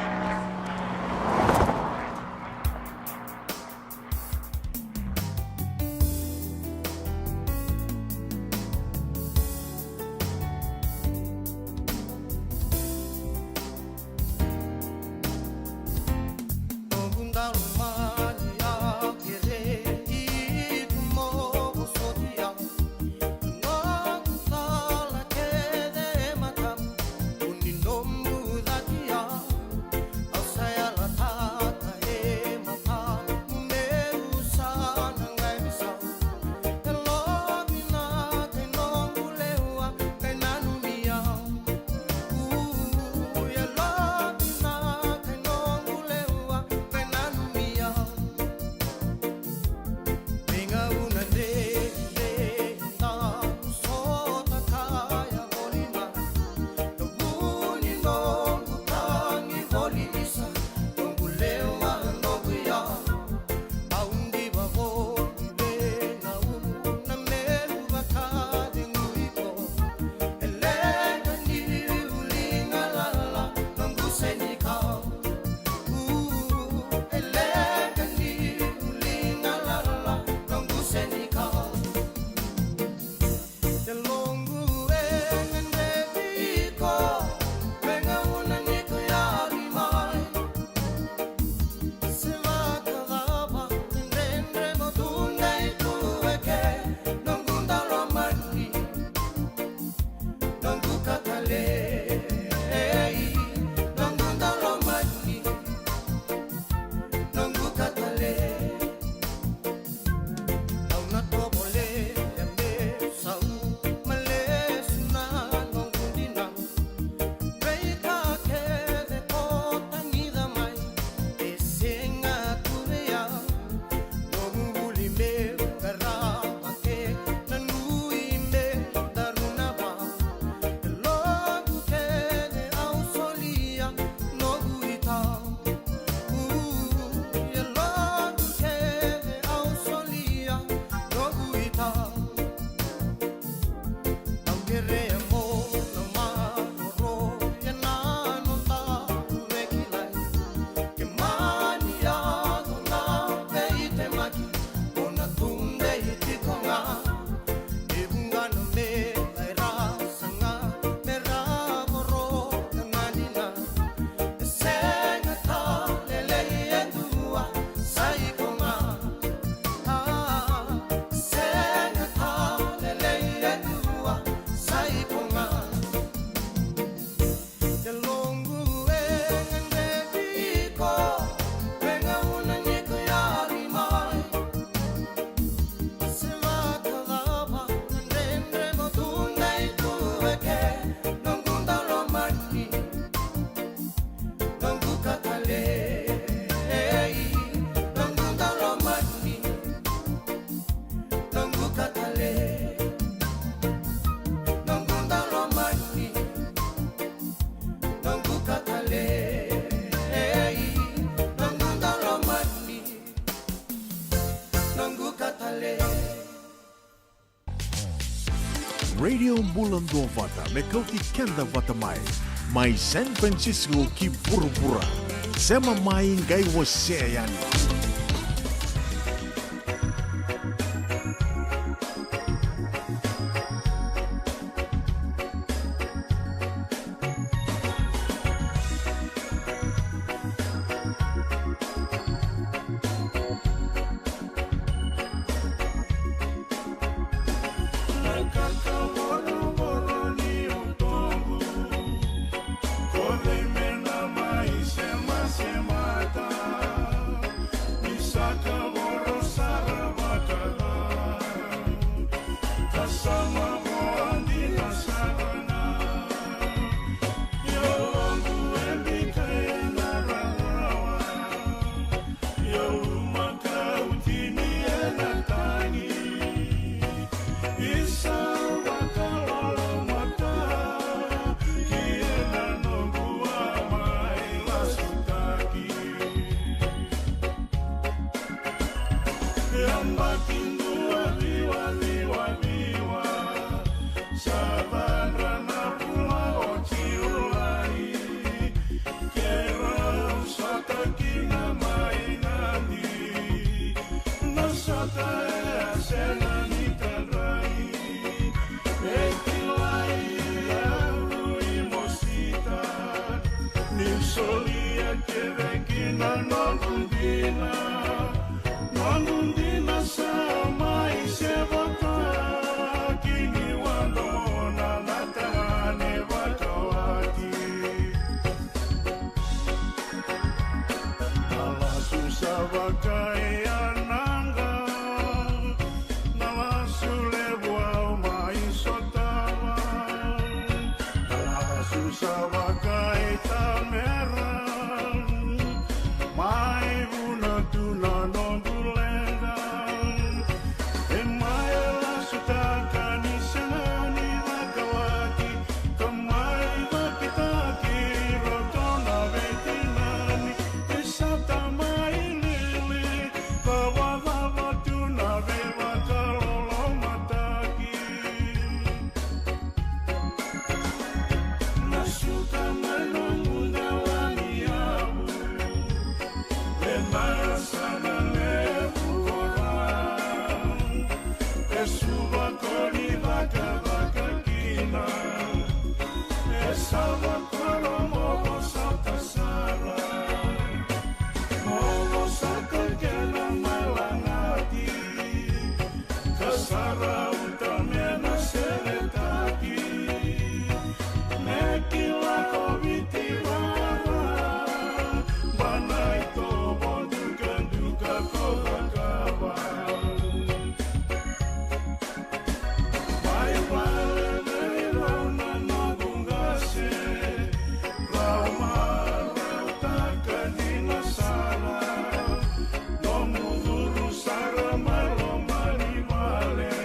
Radio Bula Duavata me kauti keda vata mai, mai San Francisco ki vuravura. Sema mai, qai wasea yani. Ni solia kece kina noqu dina, noqu dina sa mai sevata ki ni wadona na tagane vakawati. Na lasu sa vakaiyanaqa, na lasu levu au mai sotava. Na lasu sa vakaitamera, mai vuna tu na noqu leqa. E mai lasutaka ni sega ni vakawati, ka mai vakitaki roto na veitinani. E sa tamai lili, ka vakava tu na veivakalolomataki. Na suka mai nomu dela ni yavu, e na yasana levu ko Ra. E suva ko ni cakacaka kina, e sa vakoro mo vosota sara. Mo vosota kena mai lagati, ka sa rauta me na seretaki. Me kila ko Viti vara, ba na itovo dukaduka ko cakava. Mai vale vei rau na noqu qase, rau marautaka dina sara. Nomu curu sara mai loma ni vale,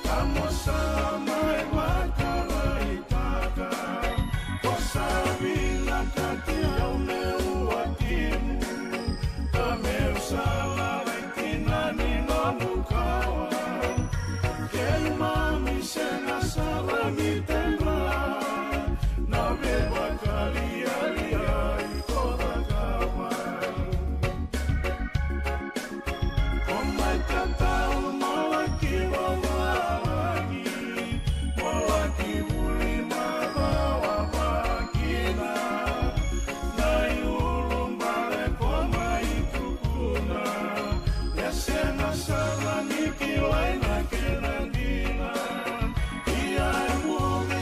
ka mo sa mai vakaraitaka. Ko sa vinakati au meu watimu, ka meu sa lalai kina ni nomu kawa. Keimami sega sara ni tedra na veivakalialiai ko cakava. Ko mai tatau mo laki vavalagi, mo laki vuli macawa vakina. Na iulubale ko mai tukuna, e sega sara ni kilai na kena dina. Ia e muri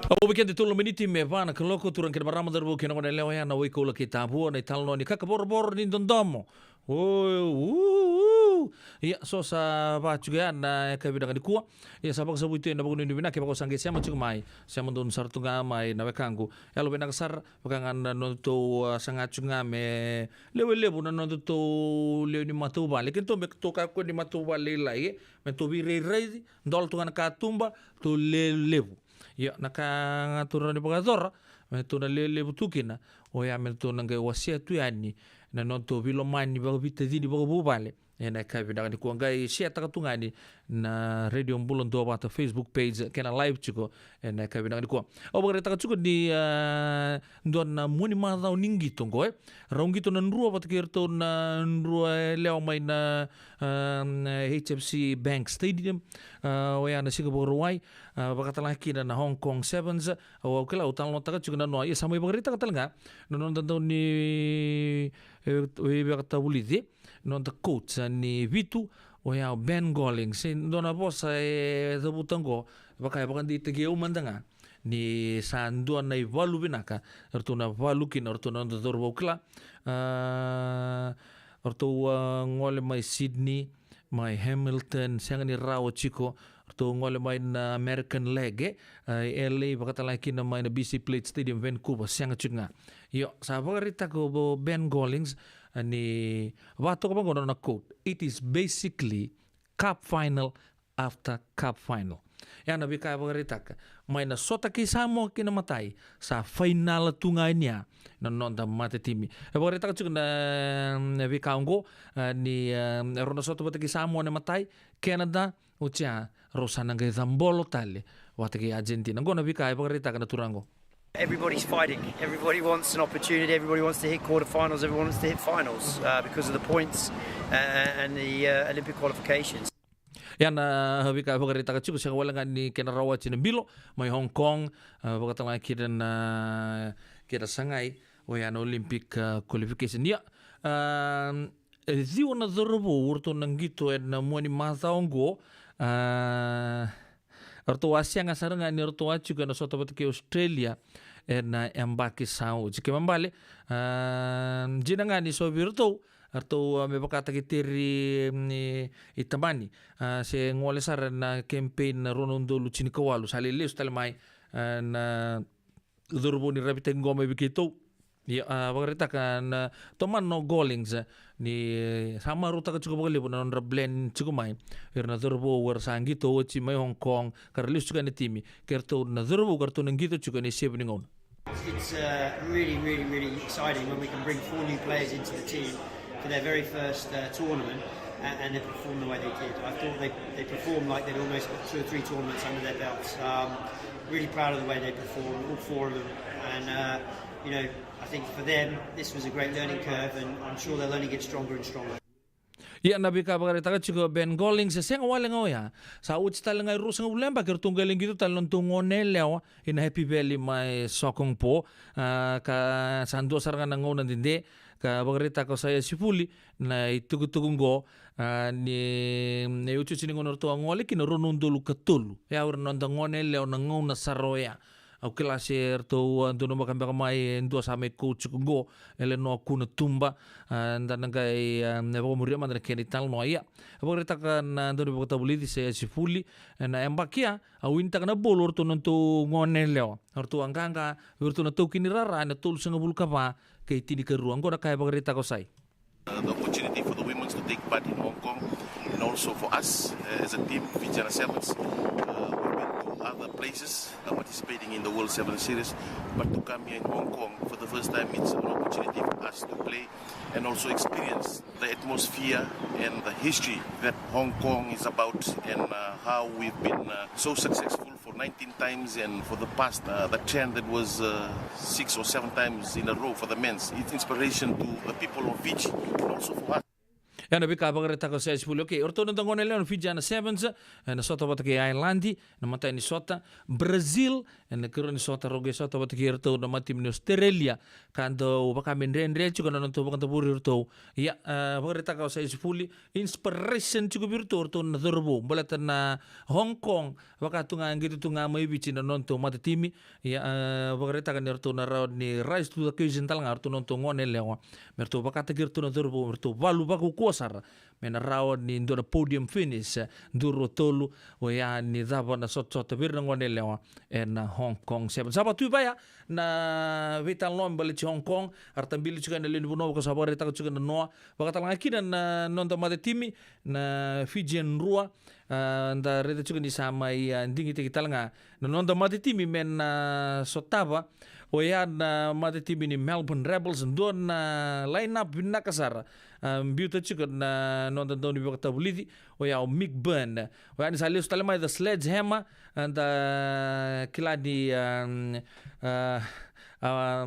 Au vei keda tolu na miniti me va na kaloko, turaga kei na marama, cauravou kei na goneyalewa, ya na Wai Koula kei Tavua, na italanoa ni kakavorovoro ni dodomo. Oi, uu, uu. Ia, so sa va tiko ya na yakavi vinaka nikua. Ia, sa vakasavuti ena vakanuinui vinaka, vaka o sa qai sema tiko mai, sema donu sara tu ga mai na wekaqu. Yalo vinaka sara, vaka ga na nodatou, a, saga tiko ga me lewe levu na nodatou lewe ni matavuvale. Keitou me tou kakua ni matavuvale lailai, e. Me tou veirairaici, dola tu ga na katuba, tou lewe levu. Ia, na ka ga tou rawa ni vakayacora, me tou na lewe levu tu kina, oya me tou na qai wasea tu yani na nodatou veilomani vakaveitacini vakavuvale. Ena yakavi vinaka nikua, qai share taka tu ga yani na Radio Bula Duavata Facebook page, kena live tiko ena yakavi vinaka nikua. Au vakaraitaka tiko ni, a, dua na mua ni macawa ni qito oqo, e. Rau qito na drua vata kei iratou na drua yalewa mai na, a, H F C Bank Stadium, a, oya na siga Vakarauwai, a, vakatalega kina na Hong Kong Sevens. Au, au kila, au talanoataka tiko na noa, ia sa mai vakaraitaka talega na noda dau ni, e, e, vakatavulici, noda coach, a, ni vitu, oya o Ben Gollings. Se dua na vosa e cavuta oqo, vaka e vakadeitaki au mada ga ni sa dua na ivalu vinaka eratou na valu kina o ratou na noda cauravou, kila. A, o ratou, a, gole mai Sydney, mai Hamilton, sega ni rawa tiko. O ratou gole mai na American leg, e, a, L A, vakatalega kina mai na B C Plate Stadium, Vancouver, sega tiko ga. Io, sa vakaraitaka o Ben Gollings, a, ni vakatoka vaqo na nona quote: "It is basically cup final after cup final." Ya na veika e vakaraitaka, mai na sota kei Samoa ki na matai, sa fainala tu ga yani ya na noda matatimi. E vakaraitaka tiko na, na veika oqo, a, ni, a, rau na sota vata kei Samoa na matai, Canada, oti ya rau sa na qai cabolo tale vata kei Argentina. Oqo na veika e vakaraitaka na turaga oqo. Everybody's fighting. Everybody wants an opportunity. Everybody wants to hit quarterfinals. Everyone wants to hit finals, uh, because of the points, uh, and the, uh, Olympic qualifications. Ya na veika e vakaraitaka tiko, sega wale ga ni kena rawati na bilo mai Hong Kong, a, vakatalega kina na, kena sagai oya na Olympic, a, qualification. Ia, a, e ciwa na cauravou o ratou na qito ena mua ni macawa oqo, a, o ratou a sega sara ga ni ratou a tiko ena sota vata kei Australia ena yabaki sa oti. Kena ibalebale, a, dina ga ni so vei iratou, eratou, a, me vakataki Teri, mm, i, i Tamani, a, se gole sara na campaign na rua na udolu tinikawalu, sa lai lesu tale mai, a, na cauravou ni ravitaki qo mai vei keitou. Ia, a, vakaraitaka na tomana o Gollings, a, ni sa marautaka tiko vakalevu na nodra plan tiko mai o ira na cauravou era sa qito oti mai Hong Kong, ka ra lesu tiko ena timi, kei ratou na cauravou ka ratou na qito tiko ena isevu ni gauna. It's, uh, really, really, really exciting when we can bring four new players into the team for their very first, uh, tournament, a-, and they perform the way they did. I thought they, they performed like they'd almost got two or three tournaments under their belts. Um, really proud of the way they performed, all four of them. And, uh, you know, I think for them, this was a great learning curve, and I'm sure they'll only get stronger and stronger. Ia, na veika vakaraitaka tiko o Ben Gollings, se sega wale ga oya, sa oti tale ga e ruasagavulu na yabaki eratou qai lai qito tale na nodatou gone yalewa ina Happy Valley mai Sokongpo, a, ka sa dua sara ga na gauna dede, ka vakaraitaka o Saia Sifuli na itukutuku oqo, a, ni, ni otioti ni gauna eratou a gole kina rua na udolu ka tolu. E, o ira na noda gone yalewa na gauna sara oya. Au kila se ratou, a, donumaka beka mai e dua sa mai coach tiko qo, Eleanor Kunatuba, a, da na qai, a, vakamuria mada na kena italanoa. Ia, e vakaraitaka na daunivakatavulici o Saia Sifuli, e, na yabaki ya, a winitaka na bolo o ratou na nodatou gone yalewa. O ratou a qaqa vei iratou na taukei ni rara ena tolusagavulu ka va kei tinikarua. Oqo na ka e vakaraitaka o Sai. Uh, the opportunity for the women's to take part in Hong Kong, and also for us, uh, as a team, Fijiana Sevens. Uh, we've been to other places, uh, participating in the World Seven Series, but to come here in Hong Kong for the first time, it's an opportunity for us to play and also experience the atmosphere and the history that Hong Kong is about, and, uh, how we've been, uh, so successful for nineteen times, and for the past, uh, the trend that was, uh, six or seven times in a row for the men's. It's inspiration to the people of Fiji and also for us. E, na veika vakaraitaka o Saia Sifuli. Okay, o ratou na noda gone yalewa na Fijiana Sevens, e, na sota vata kei Ireland na imatai ni sota. Brazil, e, na ikarua ni sota, rau qai sota vata kei iratou na matatimi ni Australia. ka dau vaka me dredre tiko na nodatou vakadavori iratou. Ia, a, vakaraitaka o Saisifuli, inspiration tiko vei iratou, iratou na cauravou baleta na Hong Kong, vaka tu ga, qito tu ga mai Viti na nodatou matatimi. Ia, a, vakaraitaka ni ratou na rawa ni rise to the occasion tale ga ratou na nodatou gone yalewa, me ratou vakataki iratou na cauravou, me ratou valu vakaukauwa sara, me na rawa ni dua na podium finish, e, duru tolu, oya ni cava na sotasota vei ira na gone yalewa ena Hong Kong Sevens. Sa vakatuivaya na veitalanoa me baleti Hong Kong, a ra tabili tiko ena lewe ni vanua, vaka sa vakaraitaka tiko na noa, vakatalega kina na noda matatimi na Fijian Drua, a, da raica tiko ni sa mai, a, digitaki tale ga na noda matatimi me na sotava, oya na matatimi ni Melbourne Rebels, dua na line-up vinaka sara, a, biuta tiko na noda daunivakatavulici, oya o Mick Byrne. Oya ni sa lesu tale mai the Sledgehammer, a, da kila ni, a, a, a,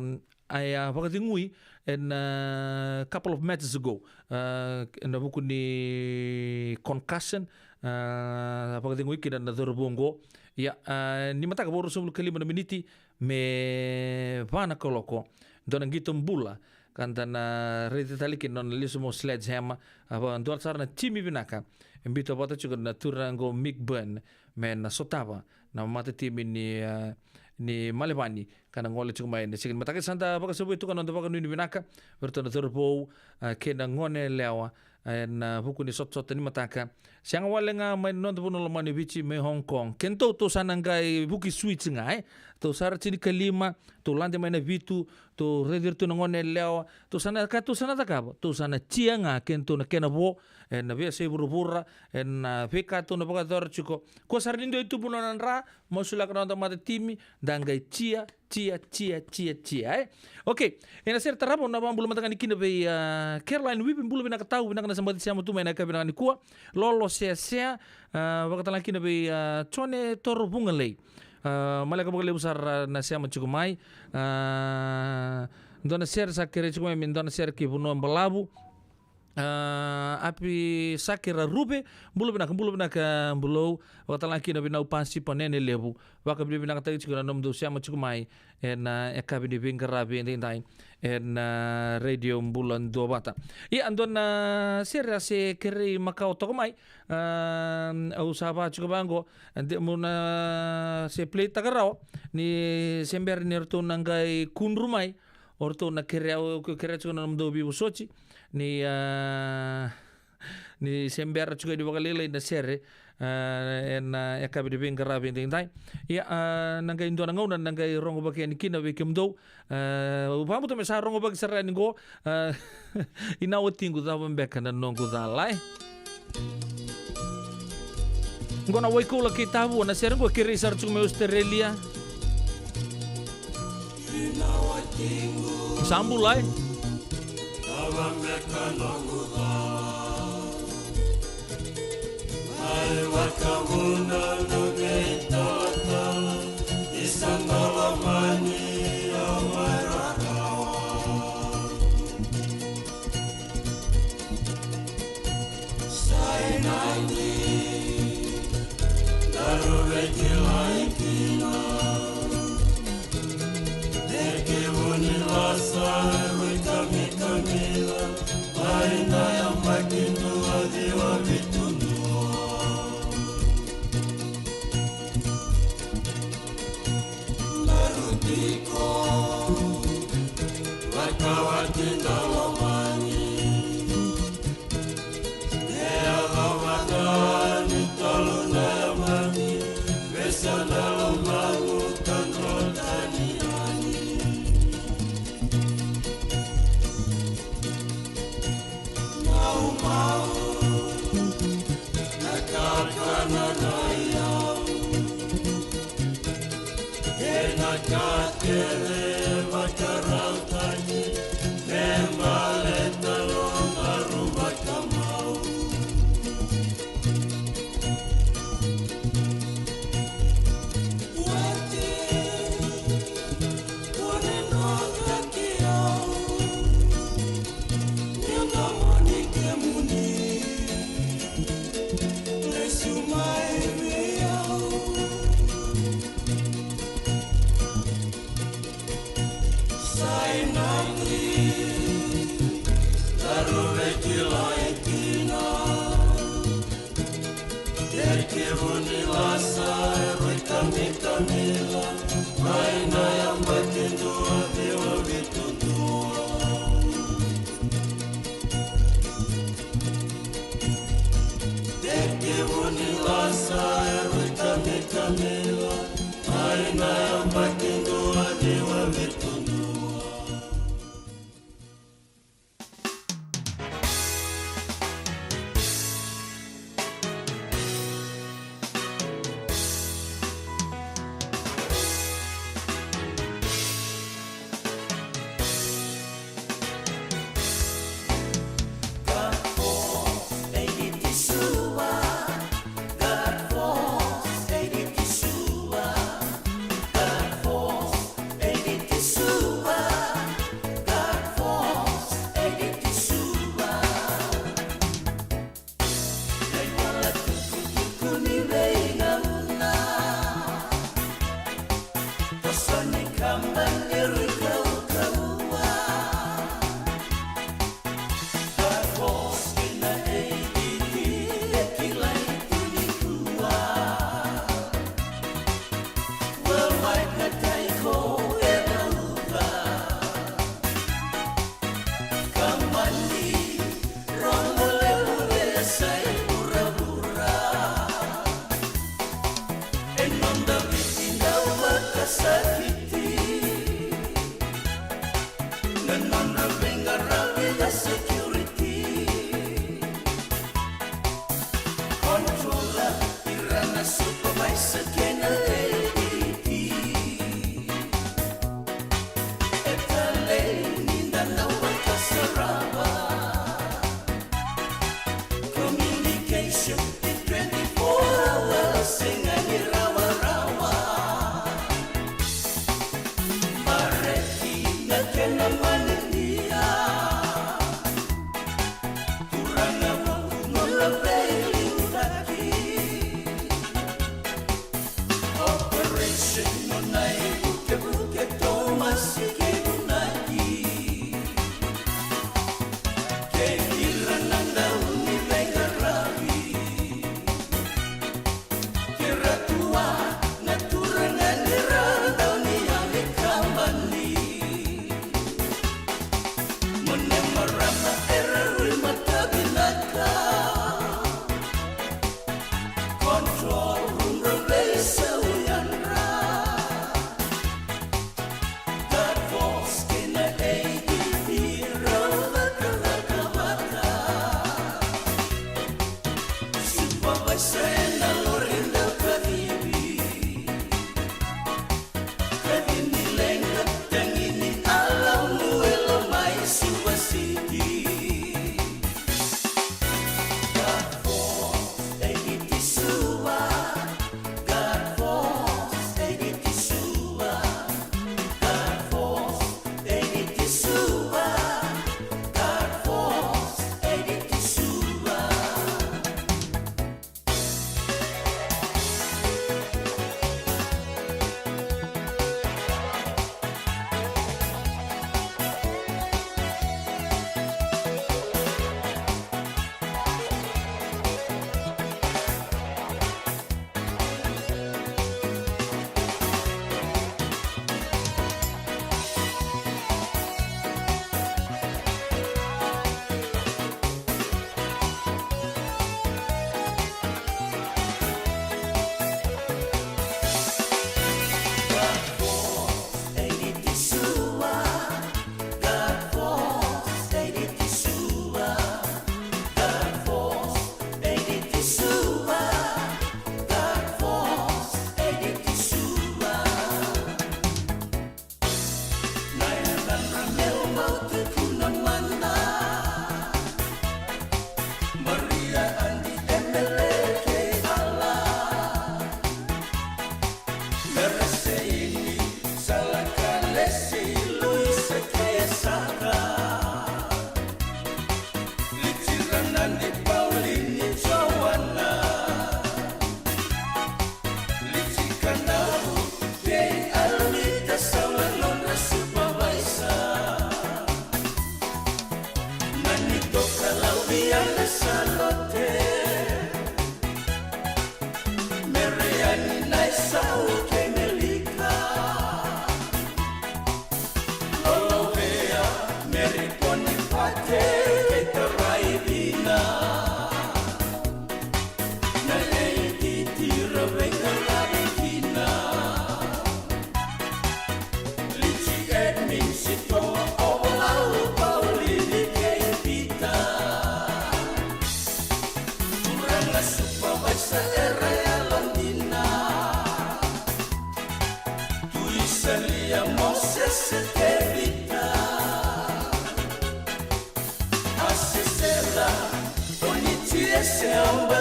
a, a vakacegui ena, a, couple of matches ago, a, ena vuku ni concussion, a, a vakacegui kina na cauravou oqo. Ia, a, ni mataka, va ruasagavulu ka lima na miniti me va na kaloko, dua na qito bula ka da na raica tale kina na nona lesu mai o Sledgehammer. A, va dua sara na timi vinaka e biuta vata tiko na turaga o Mick Byrne me na sotava na matatimi ni, a, ni Melbourne, ka na gole tiko mai na siga ni mataka. Sa da vakasavui tu ga na noda vakanuinui vinaka vei iratou na cauravou, a, kei na gone yalewa, a, ena vuku ni sotasota ni mataka. Sega wale ga mai na noda vanua lomani o Viti, mai Hong Kong. Kedatou, tou sa na qai vuki switch ga, e? Tou sa ra tinikalima, tou lade mai na vitu, tou raici iratou na gone yalewa, tou sa na, ka tou sa na cakava, tou sa na cheer ga kedatou na kena vo, ena veiyasai vuravura, ena veika tou na vakayacora tiko. Kua sara ni dua e tubu na nona dra, masulaka na noda matatimi, da qai cheer, cheer, cheer, cheer, cheer, e? Okay, ena sere tarava au na vakabula mada ga yani kina vei, a, Caroline Wivi, bula vinaka tau, vinaka na sabati sema tu mai na yakavi vinaka nikua. Lolo Seasea, a, vakatalega kina vei, a, Jone Toro Vugalei. A, maleka vakalevu sara na sema tiko mai. A, dua na sere sa kerei tiko mai me dua na sere ki Vanua Balavu. A, Api Saki Raruve, bula vinaka, bula vinaka, bulou. Vakatalega kina vei Nau Pasipa Nene Levu. Vakavinavinakataki tiko na nomudou sema tiko mai ena, a, yakavi ni veiqaravi edaidai ena, a, Radio Bula Duavata. Ia, dua na sere a se kerei makawa toka mai. A, au sa vaka tiko vaqo, de, mo na se play taka rawa ni se bera ni ratou na qai kudru mai, o ratou na kerea, au kerea tiko na nomudou veivosoti ni, a, ni se bera tiko ni vakalailai na sere, a, ena, a, yakavi ni veiqaravi edaidai. Ia, a, na qai dua na gauna na qai rogovaki yani kina vei kemudou. A, au vakabauta me sa rogovaki sara yani qo, a, i na watiqu, cava beka na noqu cala, e? Qo na Waikoula kei Tavua, na sere qo kerei sara tiko mai Australia. Sa bula, e? Taruve kilai kina. Tekivu ni lasa e rui kamikamila mai na yabaki dua ciwa vitu dua. Tekivu ni lasa e rui kamikamila mai na yabaki dua ciwa vitu dua.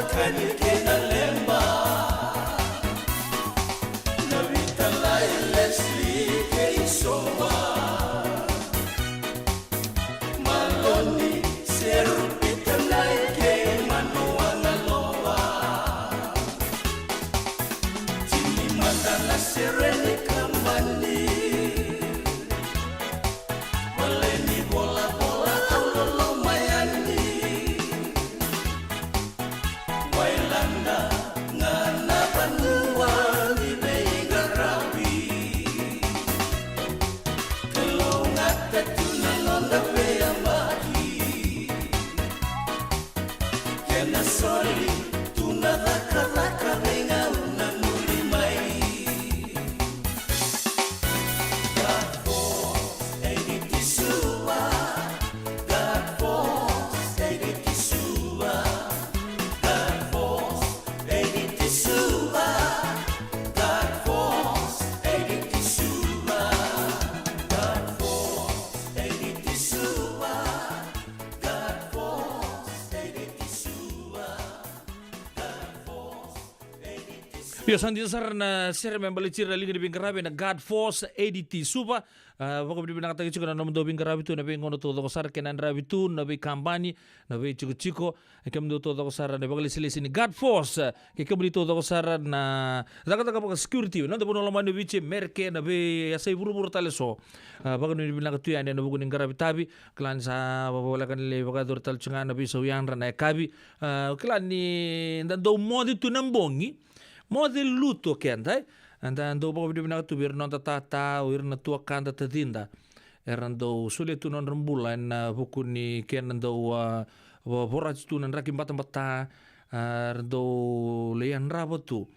Kani kei na Leba, na Vitalai Leslie kei Soa, Maloni Seru Pitanai kei Manuanaloa, Tini mada na Sereni Kamani, Maleni Volavola au loloma yani. Wailada ga na vanua ni veiqaravi. Kalougata tu na noda veiyabaki. Kena soli tu na cakacaka veigauna muri mai. God force, A D T Suva. God force, A D T Suva. God force, A D T Suva. God force, A D T Suva. God force, A D T Suva. God force, A D T Suva. God force, A D T Suva. Io, sa dina sara na sere me baleti ira na liga ni veiqaravi na God Force A D T Suva. A, vakavinavinakataki tiko na nomudou veiqaravi tu na veigauna taucoko sara, kei na yadravi tu na veikabani, na veitikotiko, e kemudou taucoko sara na vakalesilesi ni God Force, kei kemuni taucoko sara na cakacaka vakasecurity, noda vanua lomani o Viti, Merika, na veiyasai vuravura tale so. A, vakavinavinaka tu yani ena vuku ni qaravi tavi, kila ni sa voleka ni lai vakayacori tale tiko ga na veisau yadra na yakavi. A, kila ni da dau moce tu na bogi, moce lutu o keda, e. Eda dau vakavinavinaka tu vei ira na noda tata, o ira na tuakada, tacida. Era dau solia tu na nodra bula ena vuku ni kena dau, a, vo-, vorati tu na draki batabata, a, era dau lai yadrava tu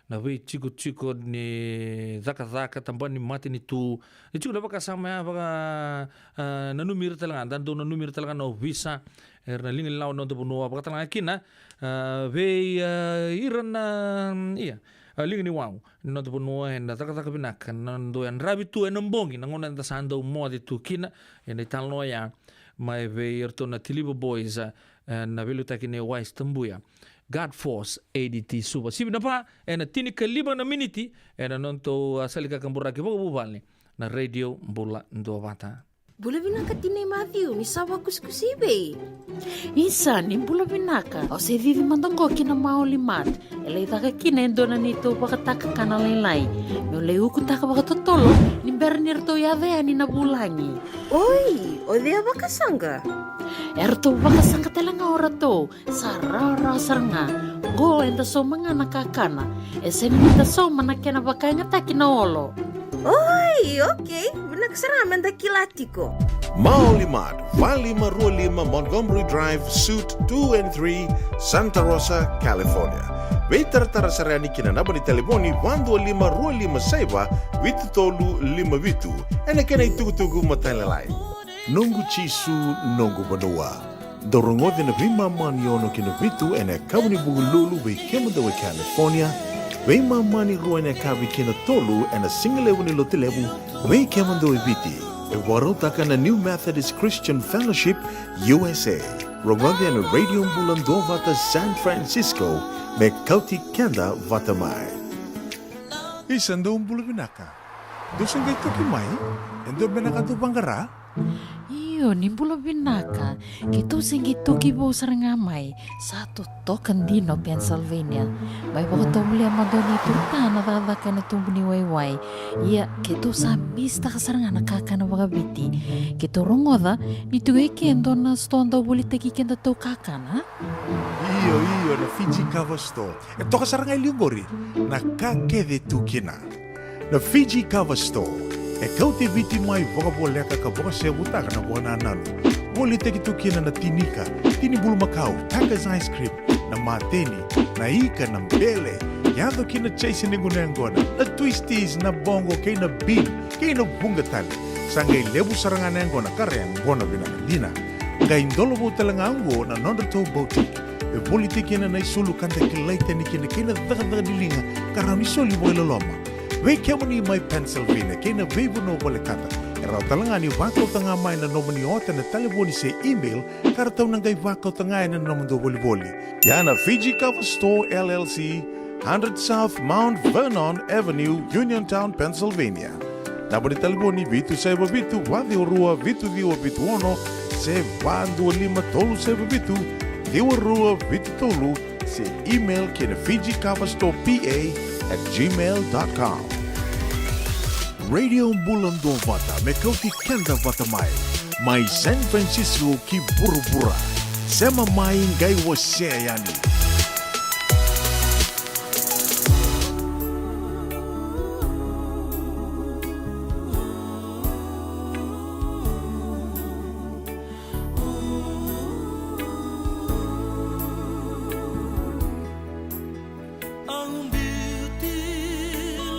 na veitikotiko ni cakacaka, tabana ni matanitu. E tiko na vakasama ya, vaka, a, nanumi ira tale ga, da dau nanumi ira tale ga na ovisa, era na liga ni lawa ni noda vanua, vaka tale ga kina, a, vei, a, ira na, ia, a, liga ni wau ni noda vanua, ena cakacaka vinaka, na dau yadravi tu ena bogi, na gauna eda sa dau moce tu kina, ena italanoa ya, mai vei iratou na Tiliva Boys, a, na veiliutaki nei Wise Tabuya. God Force A D T Suva. Sivi na va, ena tinikalima na miniti, ena nodatou, a, sala ni kakaburaki vakavuvale, na Radio Bula Duavata. Bula vinaka tinai Matthew, ni sa vakusikusi i vei? Isa, ni bula vinaka. Au se cici mada qo ki na Maoli Mart. E lai caka kina e dua na neitou vakatakakana lailai. Meu lai ukutaka vakatotolo ni bera ni ratou yaco yani na vulagi. Oi, o cei a vakasaqa? E ratou vakasaqa tale ga o ratou. Sa rawarawa sara ga. Qo eda sauma ga na kakana. E sega ni da sauma na kena vakayagataki na olo. Oi, okei. Vinaka sara ga meda kila tiko. Maoli Mart, va lima rua lima Montgomery Drive, Suite two and three, Santa Rosa, California. Veitaratara sara yani ki na naba ni talevoni va dua lima rua lima saiva vitu tolu lima vitu. Ena kena itukutuku matailalai. Noqu Jisu, noqu vanua. Dau rogoci na veimama ni ono ki na vitu ena yakavi ni Vukelulu vei kemudou e California, veimama ni rua ena yakavi ki na tolu ena sigalevu ni Lotulevu vei kemudou e Viti. E vakarautaka na New Methodist Christian Fellowship, U S A. Rogoci ena Radio Bula Duavata San Francisco, me kauti keda vata mai. Isa, dou bula vinaka. Dou se qai toki mai? E dua beka na ka dou vaqara? Io, ni bula vinaka. Keitou se qai toki vou sara ga mai. Sa totoka dina o Pennsylvania. Mai vakatovolea mada o neitou ta na cakacaka ena tubu ni waiwai. Ia, keitou sa misitaka sara ga na kakana vakaviti. Keitou rogoca ni tiko e ke e dua na sitoa dau volitaki kedatou kakana. Io, io, na Fiji Cover Store. E toka sara ga e liu qori na ka kece e tu kina. Na Fiji Cover Store e kauti Viti mai vakavoleka ka vakasevutaka na vakanananu. Volitaki tu kina na tinika, tini bulumakau, Taka's ice cream, na mateni, na ika, na bele, yaco ki na chase ni gunu yaqona, na twisties, na boqo kei na bean kei na vuqa tale. Sa qai levu sara ga na yaqona ka ra yaqona vinaka dina. Qai dolovou tale ga oqo na nodratou boutique e volitaki kina na isulu ka da kilai tani kina kei na cakacaka ni liga ka rawa ni soli vakailoloma. Vei kemuni mai Pennsylvania kei na veivanua volekata, E rawa tale ga ni vakauta ga mai na nomuni ota ena talevoni se email ka ratou na qai vakauta ga ena nomudou volivoli. Ia na Fiji Cover Store L L C, hundred South Mount Vernon Avenue, Uniontown, Pennsylvania. Naba ni talevoni vitu saiva vitu, va ciwa rua, vitu ciwa vitu ono, se va dua lima tolu saiva vitu, ciwa rua vitu tolu, se email ki na Fiji Cover Store P A at gmail dot com. Radio Bula Duavata me kauti keda vata mai, mai San Francisco ki vuravura. Sema mai qai wasea yani. Au biuti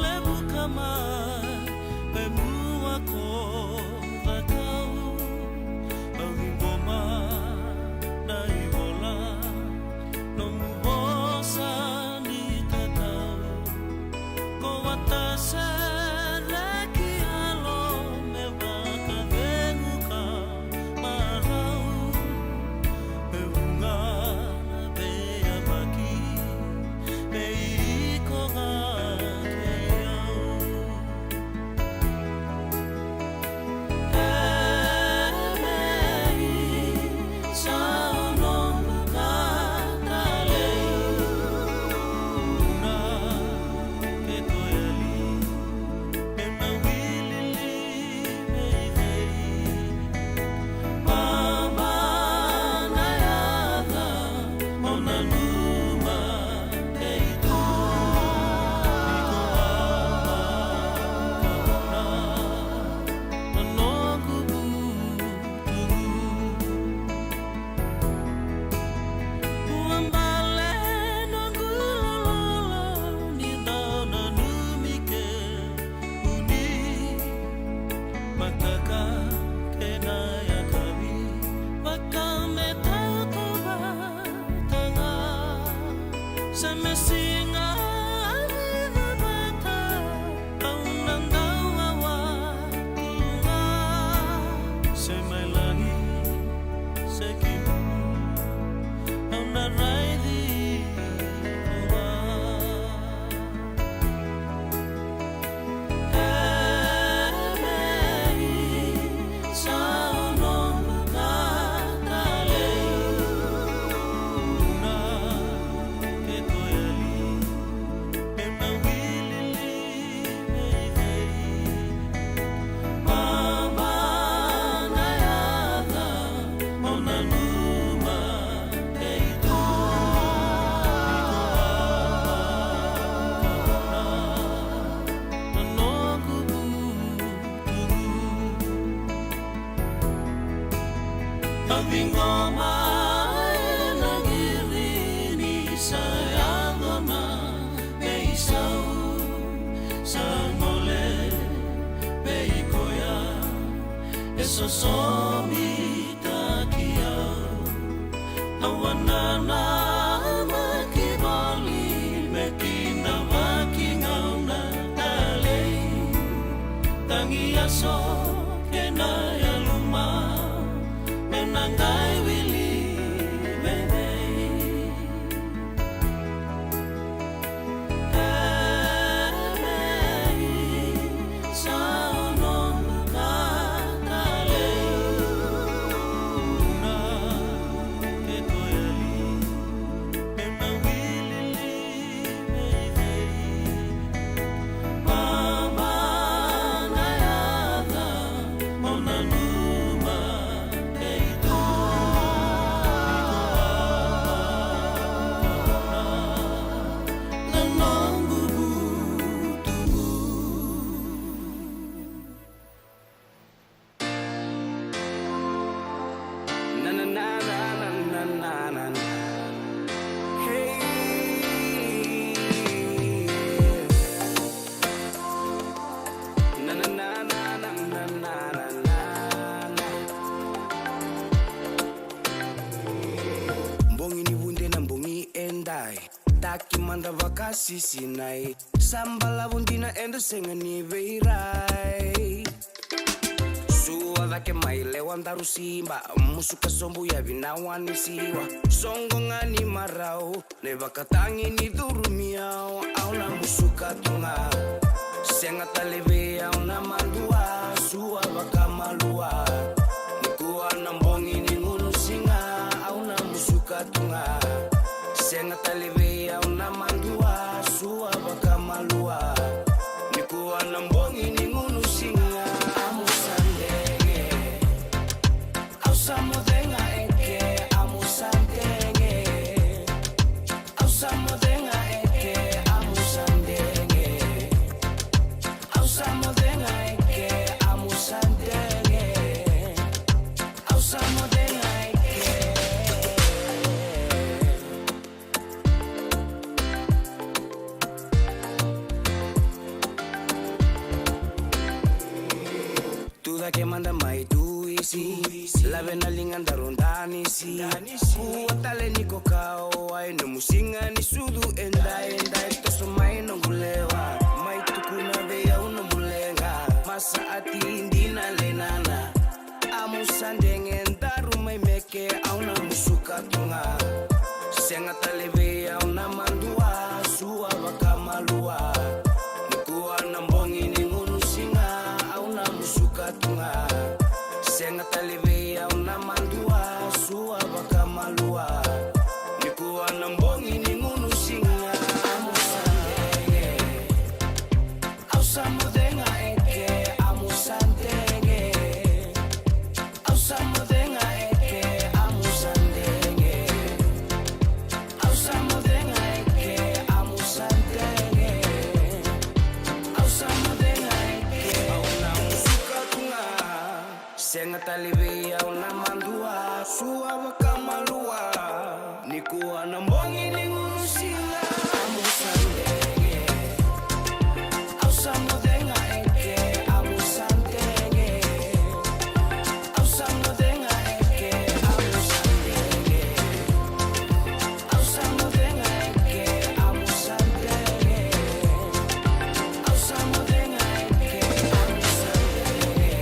levu ka mai, e mua ko cakau. Au ciqoma na ivola, nomu vosa ni tatau. Ko vata sere ki yalo me vakacegu ka marau. E vuqa na veiyabaki me iko ga kei au. Ua bale noqu lololo ni dau nanumi kemuni. Mataka kei na yakavi, vaka me taucoko vata ga. Se me siga ni cavata, au na dau wawa tu ga. Se mai lagi se ki bula, au na raici iko ga. A ciqoma e na qiri ni sa yaco na veisau. Sa gole vei koya e sosomitaki au. Au a nanamaki voli me kidavaki gauna talei. Tagi yaso kei na yaluma me na qai wili vevei. Bogi ni vude na bogi edai. Taki mada vakasisinai. Sa balavu dina eda sega ni veirai. Cake mai lewa daru siba, musuka sobu yavi na wani siwa. Soqo ga ni marau, na ivakatagi ni curumi au, au na musuka tu ga. Sega tale vei au na madua, sua vakamalua. Nikua na bogi ni gunu siga, au na musuka tu ga. Sega tale vei au na madua, sua vakamalua. Nikua na bogi ni gunu siga, amusa dege. Au sa moce ga eke, amusa dege. Au sa moce ga eke, amusa dege. Au sa moce ga eke, amusa dege. Au sa moce ga eke. Tu cake mada mai tu isi, lave na liga daru danisi. Kua tale ni ko kau ai nomu siga ni sucu, edai, edai, toso mai noqu lewa. Mai tukuna vei au nomu leqa, masa ati dina lenana. Amusa dege daru mai meke, au na musuka tu ga. Sega tale vei au na madua, sua vakamalua. Nikua na bogi ni gunu siga, au na musuka tu ga. Sega tale vei au na madua, sua vakamalua. Nikua na bogi ni gunu siga, amusa dege. Au sa moce ga eke, amusa dege. Au sa moce ga eke, amusa dege. Au sa moce ga eke, amusa dege. Au sa moce ga eke, au na musuka tu ga. Sega tale vei au na madua, sua vakamalua. Nikua na bogi ni gunu siga, amusa dege. Au sa moce ga eke, amusa dege. Au sa moce ga eke, amusa dege. Au sa moce ga eke, amusa dege. Au sa moce ga eke, amusa dege.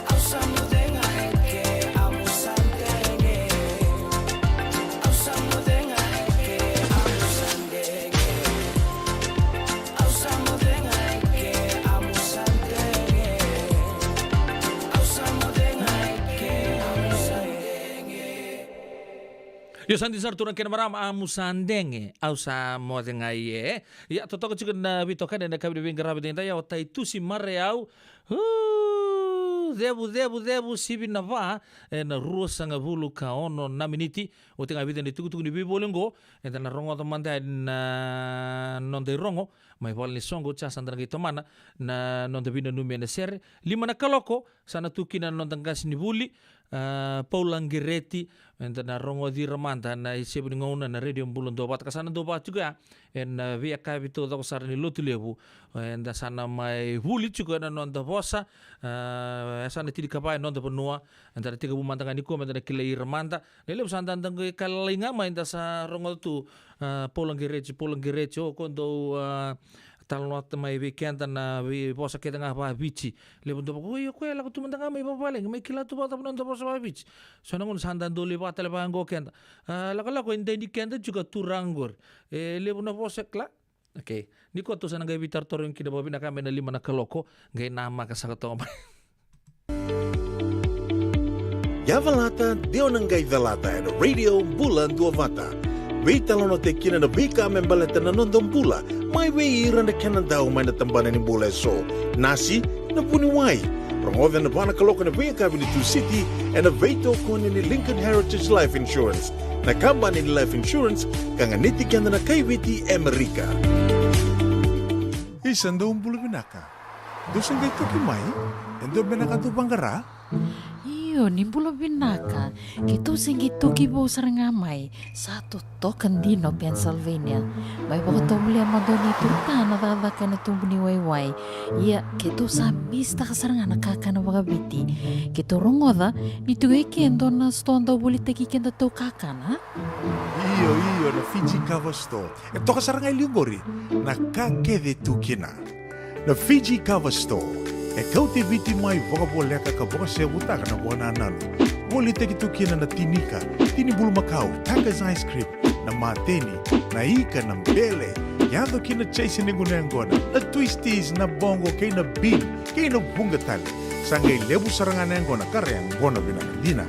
Au sa moce ga eke, amusa dege. Au sa moce ga eke, amusa dege. Au sa moce ga eke, amusa dege. Au sa moce ga eke, amusa dege. Io, sa dina sara turaga kei na marama, amusa dege, au sa moce ga eke. Ia, totoka tiko na veitokani ena yakavi ni veiqaravi edaidai, o Taitusi Marayau. Uu, cegu, cegu, cegu, sivi na va ena ruasagavulu ka ono na miniti. Oti ga e vica na itukutuku ni veivoli oqo, eda na rogoca mada yani na noda irogo mai vale ni soqo. Oti sa da na qai tomana na noda veinanumi ena sere. Lima na kaloko sa na tu kina na noda qasenivuli, a, Paula Qereti. Eda na rogoci ira mada na isevu ni gauna na Radio Bula Duavata, ka sa na dau vaka tiko ya ena, a, veiyakavi taucoko sara ni Lotulevu. Eda sa na mai vuli tiko ena noda vosa, a, e sa na tinikava e noda vanua. Eda na tekivu mada ga nikua meda na kilai ira mada. Na levu sa da, da qai ka lalai ga mai, da sa rogoca tu, a, Paula Qereti, Paula Qereti, o ko dau, a, talanoa mai vei keda na veivosa kece ga vakaViti. Levu dau vaka, oi, o koya e lako tu mada ga mai vavalagi, mai kila tu vakacava na noda vosa vakaViti. So na gauna sa da dau lai vaka tale vaka oqo keda. A, lakolako e dai ni keda tiko a turaga qori. E levu na vosa e kila. Okay. Nikua tou sa na qai veitarotarogi kina vakavinaka mai na lima na kaloko, qai namaka saka toka mai. Yavalata, de o na qai calata ena Radio Bula Duavata. Veitalanoataki kina na veika me baleta na noda bula, mai vei ira na kenadau mai na tabana ni bula eso. Nasi, na vuniwai. Rogoca ena va na kaloko ena veiyakavi ni Tusiti, ena veitokoni ni Lincoln Heritage Life Insurance, na kabani ni life insurance ka ganiti keda na kaiviti Amerika. Isa, dou bula vinaka. Dou se qai toki mai? E dua beka na ka dou vaqara? Io, ni bula vinaka. Keitou se qai toki vou sara ga mai. Sa totoka dina o Pennsylvania. Mai vakatovolea mada o neitou ta na cakacaka ena tubu ni waiwai. Ia, keitou sa misitaka sara ga na kakana vakaViti. Keitou rogoca ni tu e ke e dua na sitoa dau volitaki kedatou kakana. Io, io, na Fiji Cover Store. E toka sara ga e liu qori na ka kece tu kina. Na Fiji Cover Store. E kauti Viti mai vakavoleka ka vakasevutaka na vakanananu. Volitaki tu kina na tinika, tini bulumakau, Tucker's ice cream, na mateni, na ika, na bele, yaco kina chase ni gunu yaqona, na twisties, na boqo kei na bean, kei na vuqa tale. Sa qai levu sara ga na yaqona ka ra yaqona vinaka dina.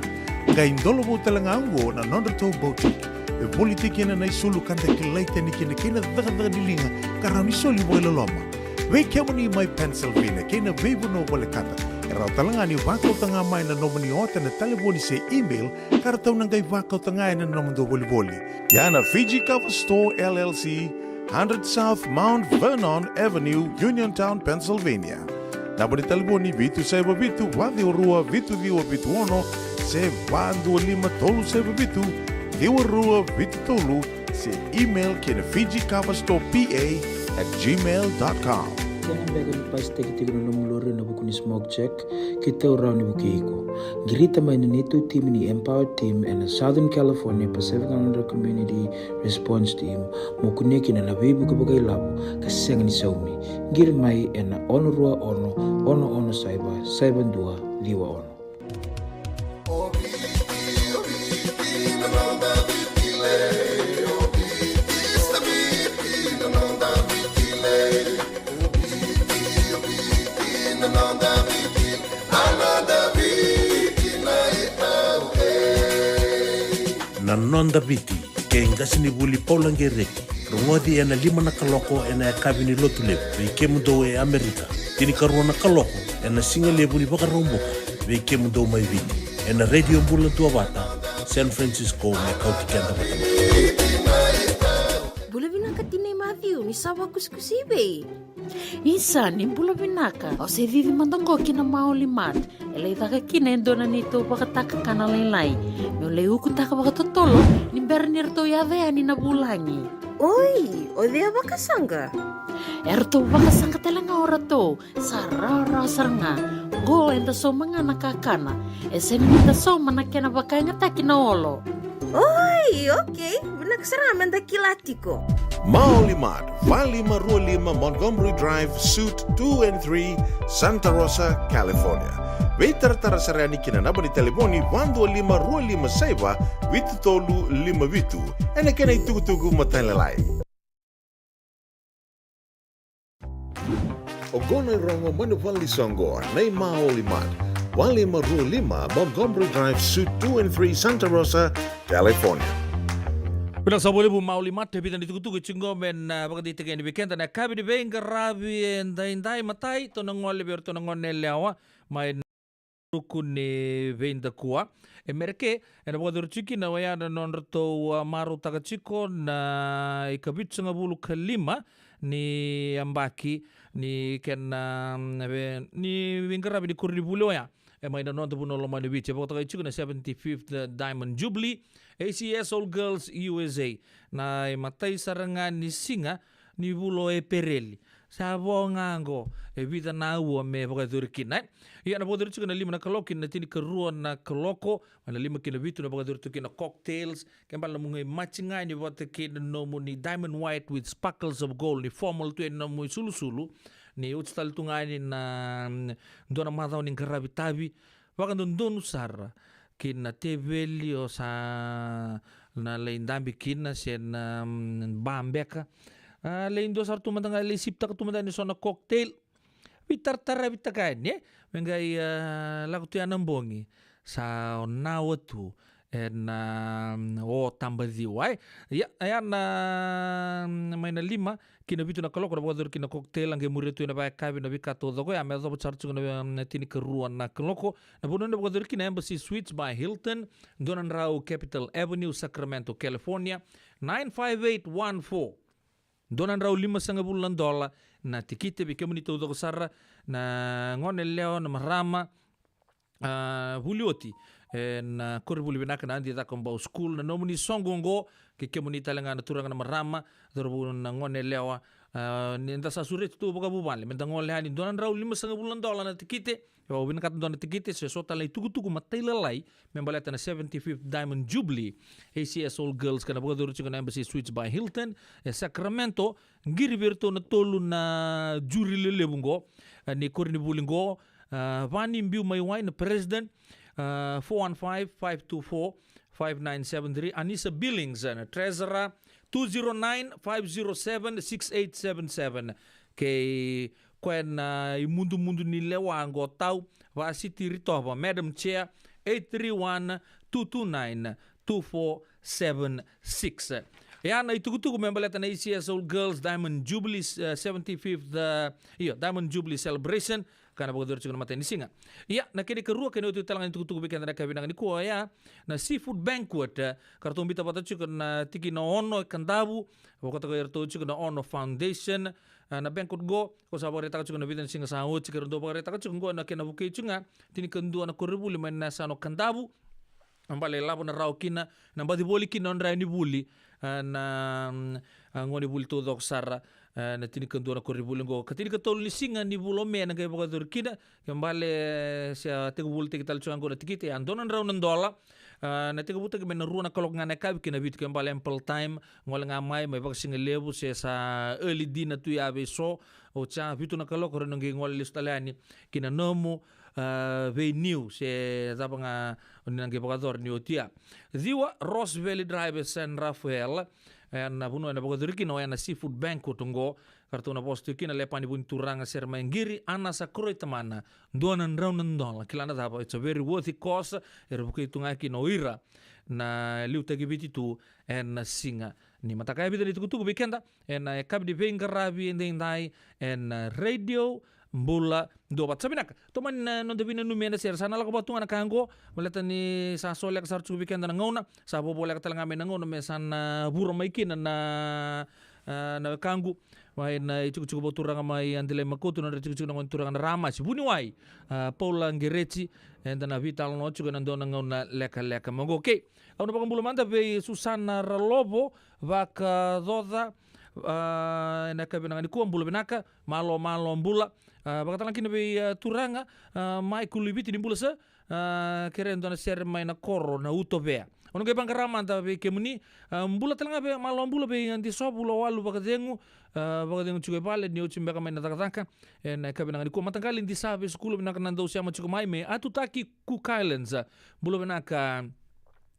Qai dolovou tale ga oqo na nodratou boutique. E volitaki kina na isulu ka da kilai tani kina kei na cakacaka ni liga ka rawa ni soli vakailoloma. Vei kemuni mai Pennsylvania kei na veivanua volekata, e rawa tale ga ni vakauta ga mai na nomuni ota ena talevoni se email ka ratou na qai vakauta ga ena nomudou volivoli. Ia na Fiji Cover Store L L C, hundred South Mount Vernon Avenue, Uniontown, Pennsylvania. Naba ni talevoni vitu saiva vitu, va ciwa rua, vitu ciwa vitu ono, se va dua lima tolu saiva vitu, ciwa rua vitu tolu, se email ki na Fiji Cover Store P A at gmail dot com. Kena beka ni pasitaki tiko na nomu lori ena vuku ni smoke check, keitou rawa ni vukei iko. Qirita mai na neitou timi ni Empower Team ena Southern California Pacific Islander Community Response Team, mo kunea kina na veivuke vakailavo ka sega ni saumi. Qiri mai ena ono rua ono, ono ono saiva, saiva dua ciwa ono. Na Noda Viti, kei qasenivuli Paula Qereki, rogoci ena lima na kaloko ena yakavi ni Lotulevu vei kemudou e Amerika, tinikarua na kaloko ena sigalevu ni Vakaraubuka vei kemudou mai Viti, ena Radio Bula Duavata, San Francisco, me kauti keda vata mai. Bula vinaka tinai Matthew, ni sa vakusikusi i vei? Isa, ni bula vinaka. Au se cici mada qo ki na Maoli Mart. E lai caka kina e dua na neitou vakatakakana lailai. Meu lai ukutaka vakatotolo ni bera ni ratou yaco yani na vulagi. Oi, o cei a vakasaqa? E ratou vakasaqa tale ga o ratou. Sa rawarawa sara ga. Qo eda sauma ga na kakana. E sega ni da sauma na kena vakayagataki na olo. Oi, okei. Vinaka sara ga me da kila tiko. Maoli Mart, va lima rua lima Montgomery Drive, Suite two and three, Santa Rosa, California. Veitaratara sara yani ki na naba ni talevoni va dua lima rua lima saiva vitu tolu lima vitu. Ena kena itukutuku matailalai. Oqo na irogo mai na valenisoqo, na iMaoli Mart, va lima rua lima Montgomery Drive, Suite two and three, Santa Rosa, California. Vinaka sara vakalevu Maoli Mart, e vica na itukutuku e tiko qo me na vakadeitaki yani vei keda ena yakavi ni veiqaravi edaidai. Matai, tou na gole vei iratou na goneyalewa mai na ruku ni veidakua. E Mereke, ena vakayacori tiko kina oya na nodratou, a, marautaka tiko na ikavitusagavulu ka lima ni yabaki ni kena, mm, ve-, ni veiqaravi ni koronivuli oya. E mai na noda vanua lomani Viti, e vakatokai tiko na seventy-fifth Diamond Jubilee, A C S All Girls U S A. Na imatai sara ga ni siga ni vula o Epereli. Sa vo ga qo, e vica na aua me vakayacori kina, e? Ia na vakayacori tiko na lima na kaloko ki na tinikarua na kaloko, mai na lima ki na vitu na vakayacori tiko kina cocktails, ke bale na nomu qai maci ga yani vata kei na nomuni Diamond White with Sparkles of Gold, ni formal tu yani na nomu isulusulu, ni oti tale tu ga yani na, mm, dua na macawa ni qaravi tavi, vakadodonu sara ki na teveli o sa na lai dabe kina se na, mm, ba beka. A, lai dua sara tu mada ga, lai sipitaka tu mada ni so na cocktail. Veitarataravi taka yani, e? Me qai, a, lako tu ya na bogi. Sa o nawa tu ena, mm, o tabaciwa, e? Ia, ia na, mm, mai na lima ki na vitu na kaloko na vakayacori kina cocktail, a qai muria tu ena vakayakavi na veika taucoko ya me yacova sara tiko na, na tinikarua na kaloko. Na vanua na vakayacori kina Embassy Suites by Hilton, dua na drau Capitol Avenue, Sacramento, California, nine five eight one four. Dua na drau limasagavulu na dola na tikite vei kemuni taucoko sara na goneyalewa, na marama, a, vuli oti ena, a, koronivuli vinaka na Adi Cakobau School. Na nomuni soqo oqo, kei kemuni tale ga na turaga na marama, cauravou, na goneyalewa, a, ni da sa sureti tu vakavuvale me da gole yani, dua na drau limasagavulu na dola na tikite. E vakavinakata dua na tikite se so tale na itukutuku matailalai me baleta na seventy-fifth Diamond Jubilee, A C S All Girls, ka na vakayacori tiko na Embassy Suites by Hilton e Sacramento. Qiri vei iratou na tolu na juri lelevu qo, a, ni koronivuli qo, a, Vani Biu Mai Wai na president, a, four one five, five two four, five nine seven three. Anisa Billings, a, na treasurer, two zero nine, five zero seven, six eight seven seven. Kei koya na imudumudu ni lewa qo tau, Vasiti Ritova, Madam Chair, eight three one, two two nine, two four seven six. Ia na itukutuku me baleta na E C S Old Girls Diamond Jubilee, eh, seventy-fifth, eh, io, Diamond Jubilee Celebration, ka na vakayacori tiko na matai ni siga. Ia, na kena ikarua, kena iotioti tale ga ni tukutuku vei keda na yakavi vinaka nikua, oya na Seafood Banquet, eh, ka ratou biuta vata tiko na tikina ono e Kadavu, vakataka iratou tiko na Ono Foundation, eh, na banquet qo, ko sa vakaraitaka tiko na vica na siga sa oti, ka ratou vakaraitaka tiko qo na kena vukei tiko ga tinikadua na koronivuli mai na yasana o Kadavu. A bale lavo na rawa kina, na baci voli kina o dra ni vuli, a, na, mm, a, gone vuli taucoko sara, a, na tinikadua na koronivuli qo. Ka tinikatolu ni siga ni vula o Me na qai vakayacori kina, ke bale se a tekivu volitaki tale tiko ga qo na tikite, a dua na drau na dola, a, na tekivutaki mai na rua na kaloko ga na yakavi kei na vitu, ke bale ample time, gole ga mai, mai vakasigalevu, se sa early dinner tu ya vei so, oti ya vitu na kaloko, rawa ni qai gole lesu tale yani ki na nomu, a, venue, se cava ga o ni na qai vakayacora ni oti ya. Ciwa, Ross Valley Drive e San Rafael, e na vanua e na vakayacori kina oya na Seafood Banquet qo, ka ratou na vosa tu kina Lepani Vunituraga Sere Mai Qiri, Ana Sa Koroi Tamana, dua na drau na dola, kila na cava, it's a very worthy cause, era vukei tu ga kina o ira na liutaki Viti tu e na siga ni mataka. E vica na itukutuku vei keda e na yakavi ni veiqaravi edaidai e na Radio Bula Duavata. Sa vinaka, tomani na noda veinanumi e na sere, sa na lako vata tu ga na ka qo, baleta ni sa soleka sara tiko vei keda na gauna, sa vovoleka tale ga mai na gauna me sa na vura mai kina na, a, na wekaqu mai na itikotiko vakaturaga mai Adelai Makoto, na nodra itikotiko na gone turaga na Ramasi, vuniwai, a, Paula Qereti, eda na veitalanoa tiko e na dua na gauna lekaleka mai qo. Okay, au na vakabula mada vei Susana Ralovo Vakacoca, a, e na yakavi vinaka nikua, bula vinaka, malo, malo bula. A, vakatalega kina vei, a, turaga, a, Michael Iviti, ni bula sa, a, kerea e dua na sere mai na koro na Utovea. Au na qai vaqara mada vei kemuni, a, bula tale ga vei, malo bula vei, a, Disovu Lowalu Vakacegu, a, vakacegu tiko e vale ni oti beka mai na cakacaka e na yakavi vinaka nikua. Mataqali Disa Vesukulu, vinaka na dau sema tiko mai me Atutaki, Cook Islands, bula vinaka,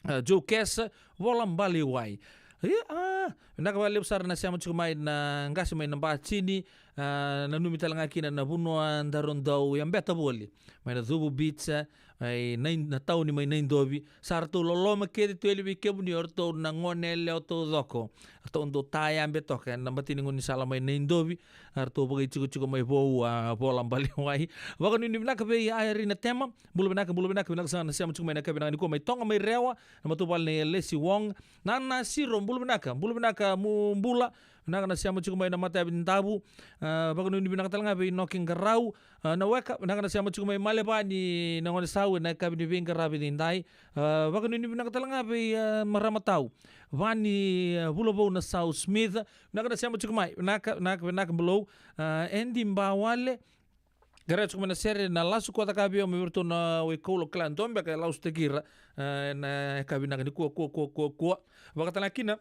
a, Joe Kesa, Vola Balewai. Ia, a, vinaka vakalevu sara na sema tiko mai na qase mai na Batini, a, nanumi tale ga kina na vanua daru dau yabeta voli mai na Cuvu Beach, a, mai Nai-, na tauni mai Naidovi. Sa ratou loloma kece tu yani vei kemuni o ratou na gone yalewa taucoko, ratou dau tayabe toka e na bati ni gaunisala mai Naidovi, a, ratou vakaitikotiko mai vou, a, Vola Balewai. Vakanuinui vinaka vei Irina Tema, bula vinaka, bula vinaka, vinaka sara na sema tiko mai na yakavi vinaka nikua. Mai Toga mai Rewa, na matavuvale nei Lesi Wong. Nana Siro, bula vinaka, bula vinaka, mu bula, vinaka na sema tiko mai na matayavi ni Davu. A, vakanuinui vinaka tale ga vei Noke Qarau, a, na weka, vinaka na sema tiko mai Malevani na gone sau e na yakavi ni veiqaravi edaidai. A, vakanuinui vinaka tale ga vei, a, marama tau Vani, a, Vulavou na Sau Smith, vinaka na sema tiko mai, vinaka, vinaka, vinaka Bulou, a, Andy Bawale, kerea tiko mai na sere na Lasu Ko Caka Vei Au, me vei iratou na Wai Kaula, kila dua beka e lasutaki ira, e, na yakavi vinaka nikua, kua, kua, kua, kua. Vakatalega kina,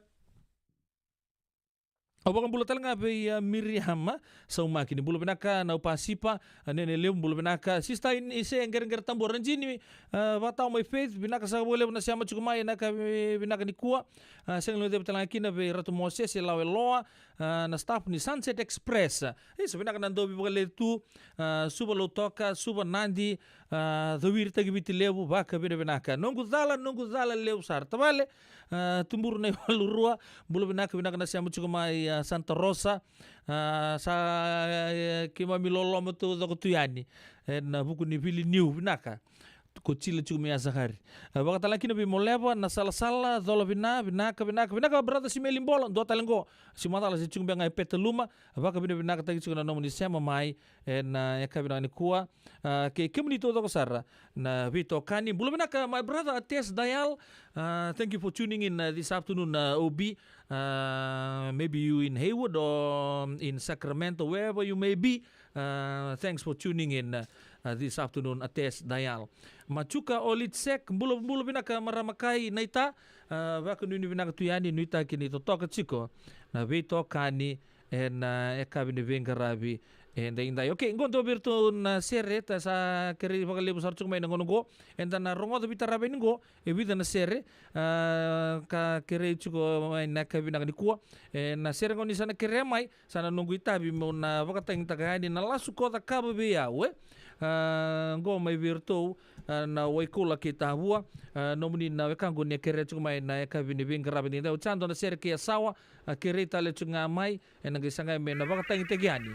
au vakabula tale ga vei, a, Miriama Saumaki, ni bula vinaka, Nau Pasipa, a, Nene Levu, bula vinaka, Sista Inise Qereqere Tabua, Rajini, a, Vakatawa mai Faith, vinaka saka vakalevu na sema tiko mai na yakavi vinaka nikua. A, sega ni guilecavi tale ga kina vei Ratu Mosese Laweloa, a, na staff ni Sunset Express. Isa, vinaka na dau veivakaleci tu, a, Suva Lautoka, Suva Nadi, a, Cauiri Takiviti Levu, vakavinavinaka. Noqu cala, noqu cala levu sara. Tavale, a, Tuburu na iValu Rua, bula vinaka, vinaka na sema tiko mai, a, Santa Rosa, a, sa, e, keimami loloma taucoko tu yani e na vuku ni vili niu, vinaka. Ko Jila tiko mai Asakari. A, vakatalega kina vei Moleva na Salasala, Cola Vina, vinaka, vinaka, vinaka brother Simeli Bola, dua tale qo, Simacala se tiko beka ga e Petaluma, vakavinavinakataki tiko na nomuni sema mai e na yakavi vinaka nikua. A, kei kemuni taucoko sara na veitokani. Bula vinaka my brother Ates Dayal. A, thank you for tuning in, uh, this afternoon, uh, O B. Uh, maybe you in Hayward or in Sacramento, wherever you may be. Uh, thanks for tuning in, uh, uh, this afternoon, Ates Dayal. Machuka Olitsek, bula, bula vinaka marama kai naita, uh, vakanuinui vinaka tu yani, nuitaki ni totoka tiko na veitokani e na, uh, yakavi ni veiqaravi E daidai. Okay, qo dua vei iratou na sere, ta sa kerei vakalevu sara tiko mai na gauna qo. Eda na rogoca veitarava yani qo, e vica na sere, a, ka kerei tiko mai na yakavi vinaka nikua. E, na sere qo ni sa na kerea mai, sa na noqu itavi meu na vakatagitaka yani na lasu ko cakava vei au, e. A, qo mai vei iratou, a, na Waikula kei Tavua, a, nomuni na wekaqu ni a kerea tiko mai na yakavi ni veiqaravi ni dau. Sa dua na sere kei Yasawa, a kerei tale tiko ga mai, ena qai sagai me na vakatagitaki yani.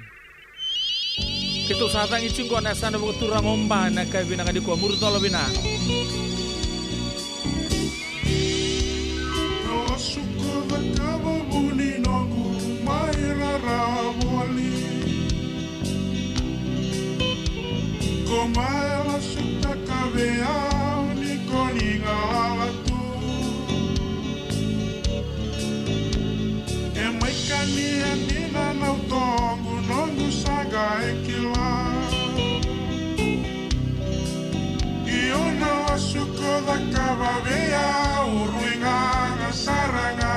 Keitou sa cagi tiko na yasana vakaturaga o Ba na yakavi vinaka nikua, muri colo vina. Noqu suku cakava vuni noqu mai rarawa voli. Ko mai lasutaka vei au ni ko ni galala tu. E mai kania dina na utoqu noqu saqa e kila. Io na lasu ko cakava vei au rui gaga sara ga.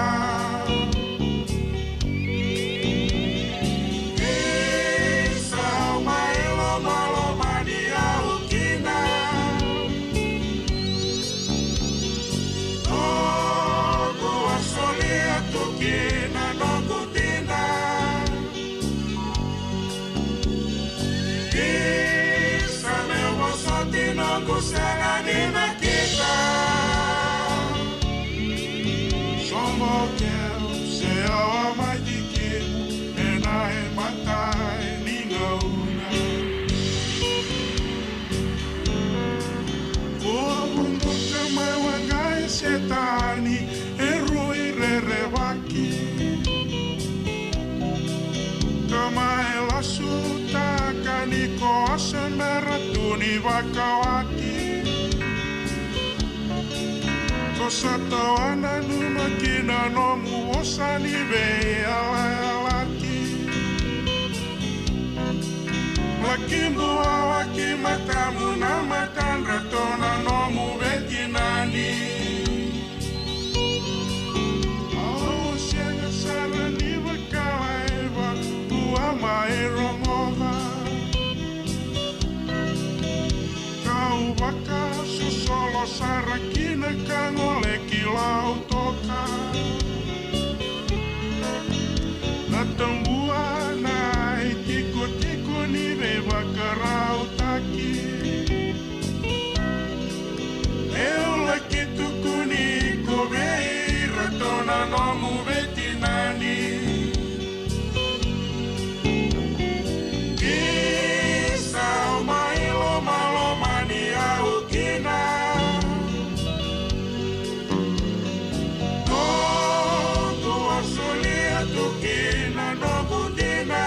Isa, o mai lomalomani au kina. Noqu a solia tu kina noqu dina. Isa, meu vosoti noqu sega ni nakita. Sobo keu se au a mai tiki ena imatai ni gauna. Ko a vuduka mai waqa i Setani e rui rerevaki. Ka mai lasutaka ni ko a se bera tu ni vakawaki. Ko sa tawa nanuma ki na nomu vosa ni veiyalayalati. Laki buawaki matamu na matandratou na nomu veitinani. Au sega sara ni vakalaiva, au a mai rogoca. Kau vakasosolo sara kina ka gole ki Lautoka. Na tabua na itikotiko ni veivakarautaki. Eu laki tukuni iko vei iratou na nomu veitinani. Isa, o mai lomalomani au kina. Noqu a solia tu kina noqu dina.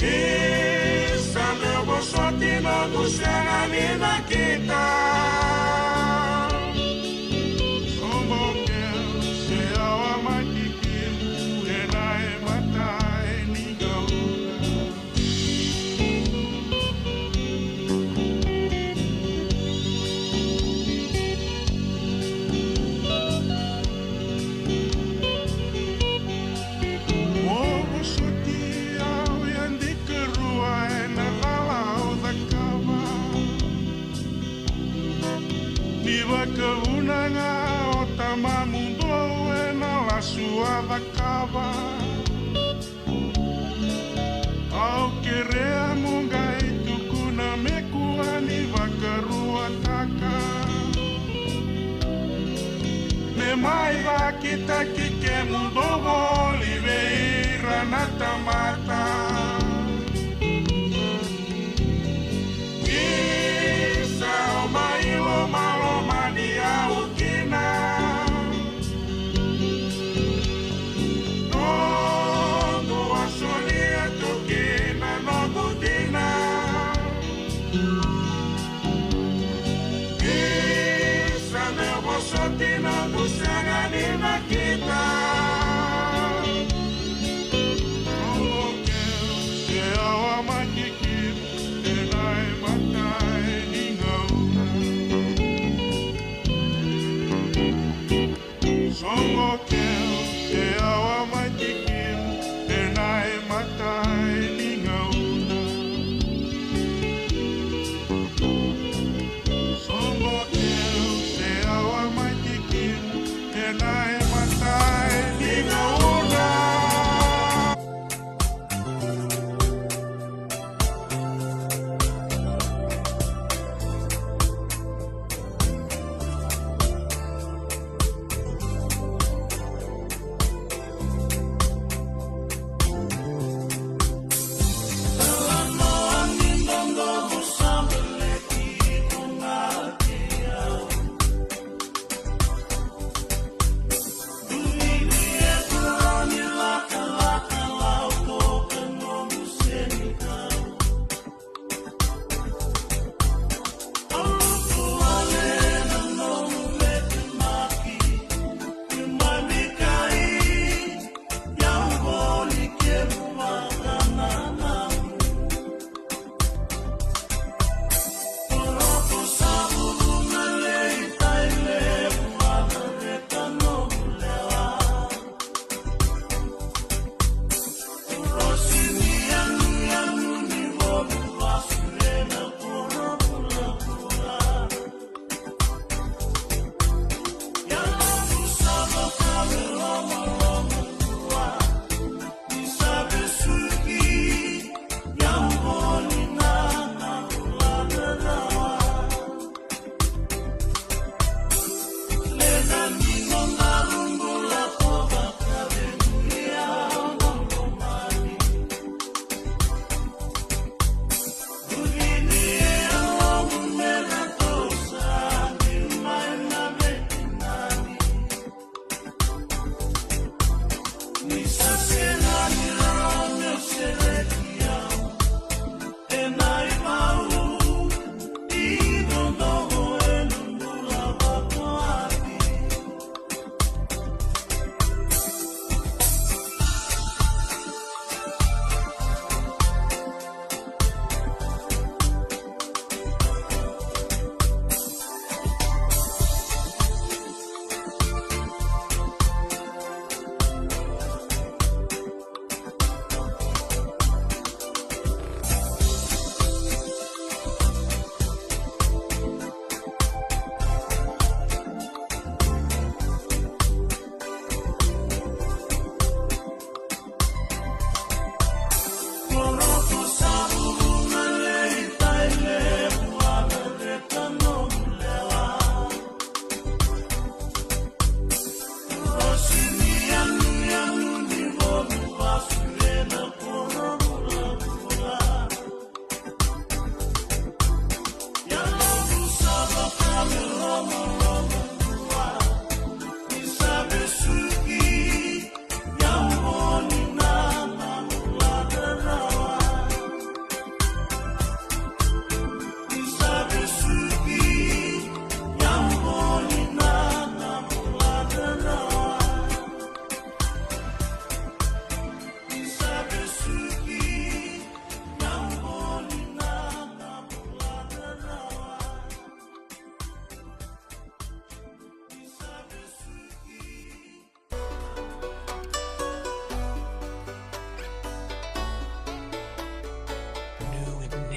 Isa, meu vosoti noqu sega ni nakita. Sobo keu se au a mai tiki ena imatai ni gauna. Mo vosoti au e dikarua ena cala au cakava. Ni vakavuna ga o tamamu dou ena lasu a cakava. Au kerea mo qai tukuna me kua ni vakaruataka. Me mai vakitaki kemudou voli vei ira na tamata. Isa, o mai lomalomani au kina. Noqu a solia tu kina noqu dina. Isa, meu vosoti noqu sega ni nakita. Noqu keu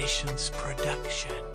Productions Production.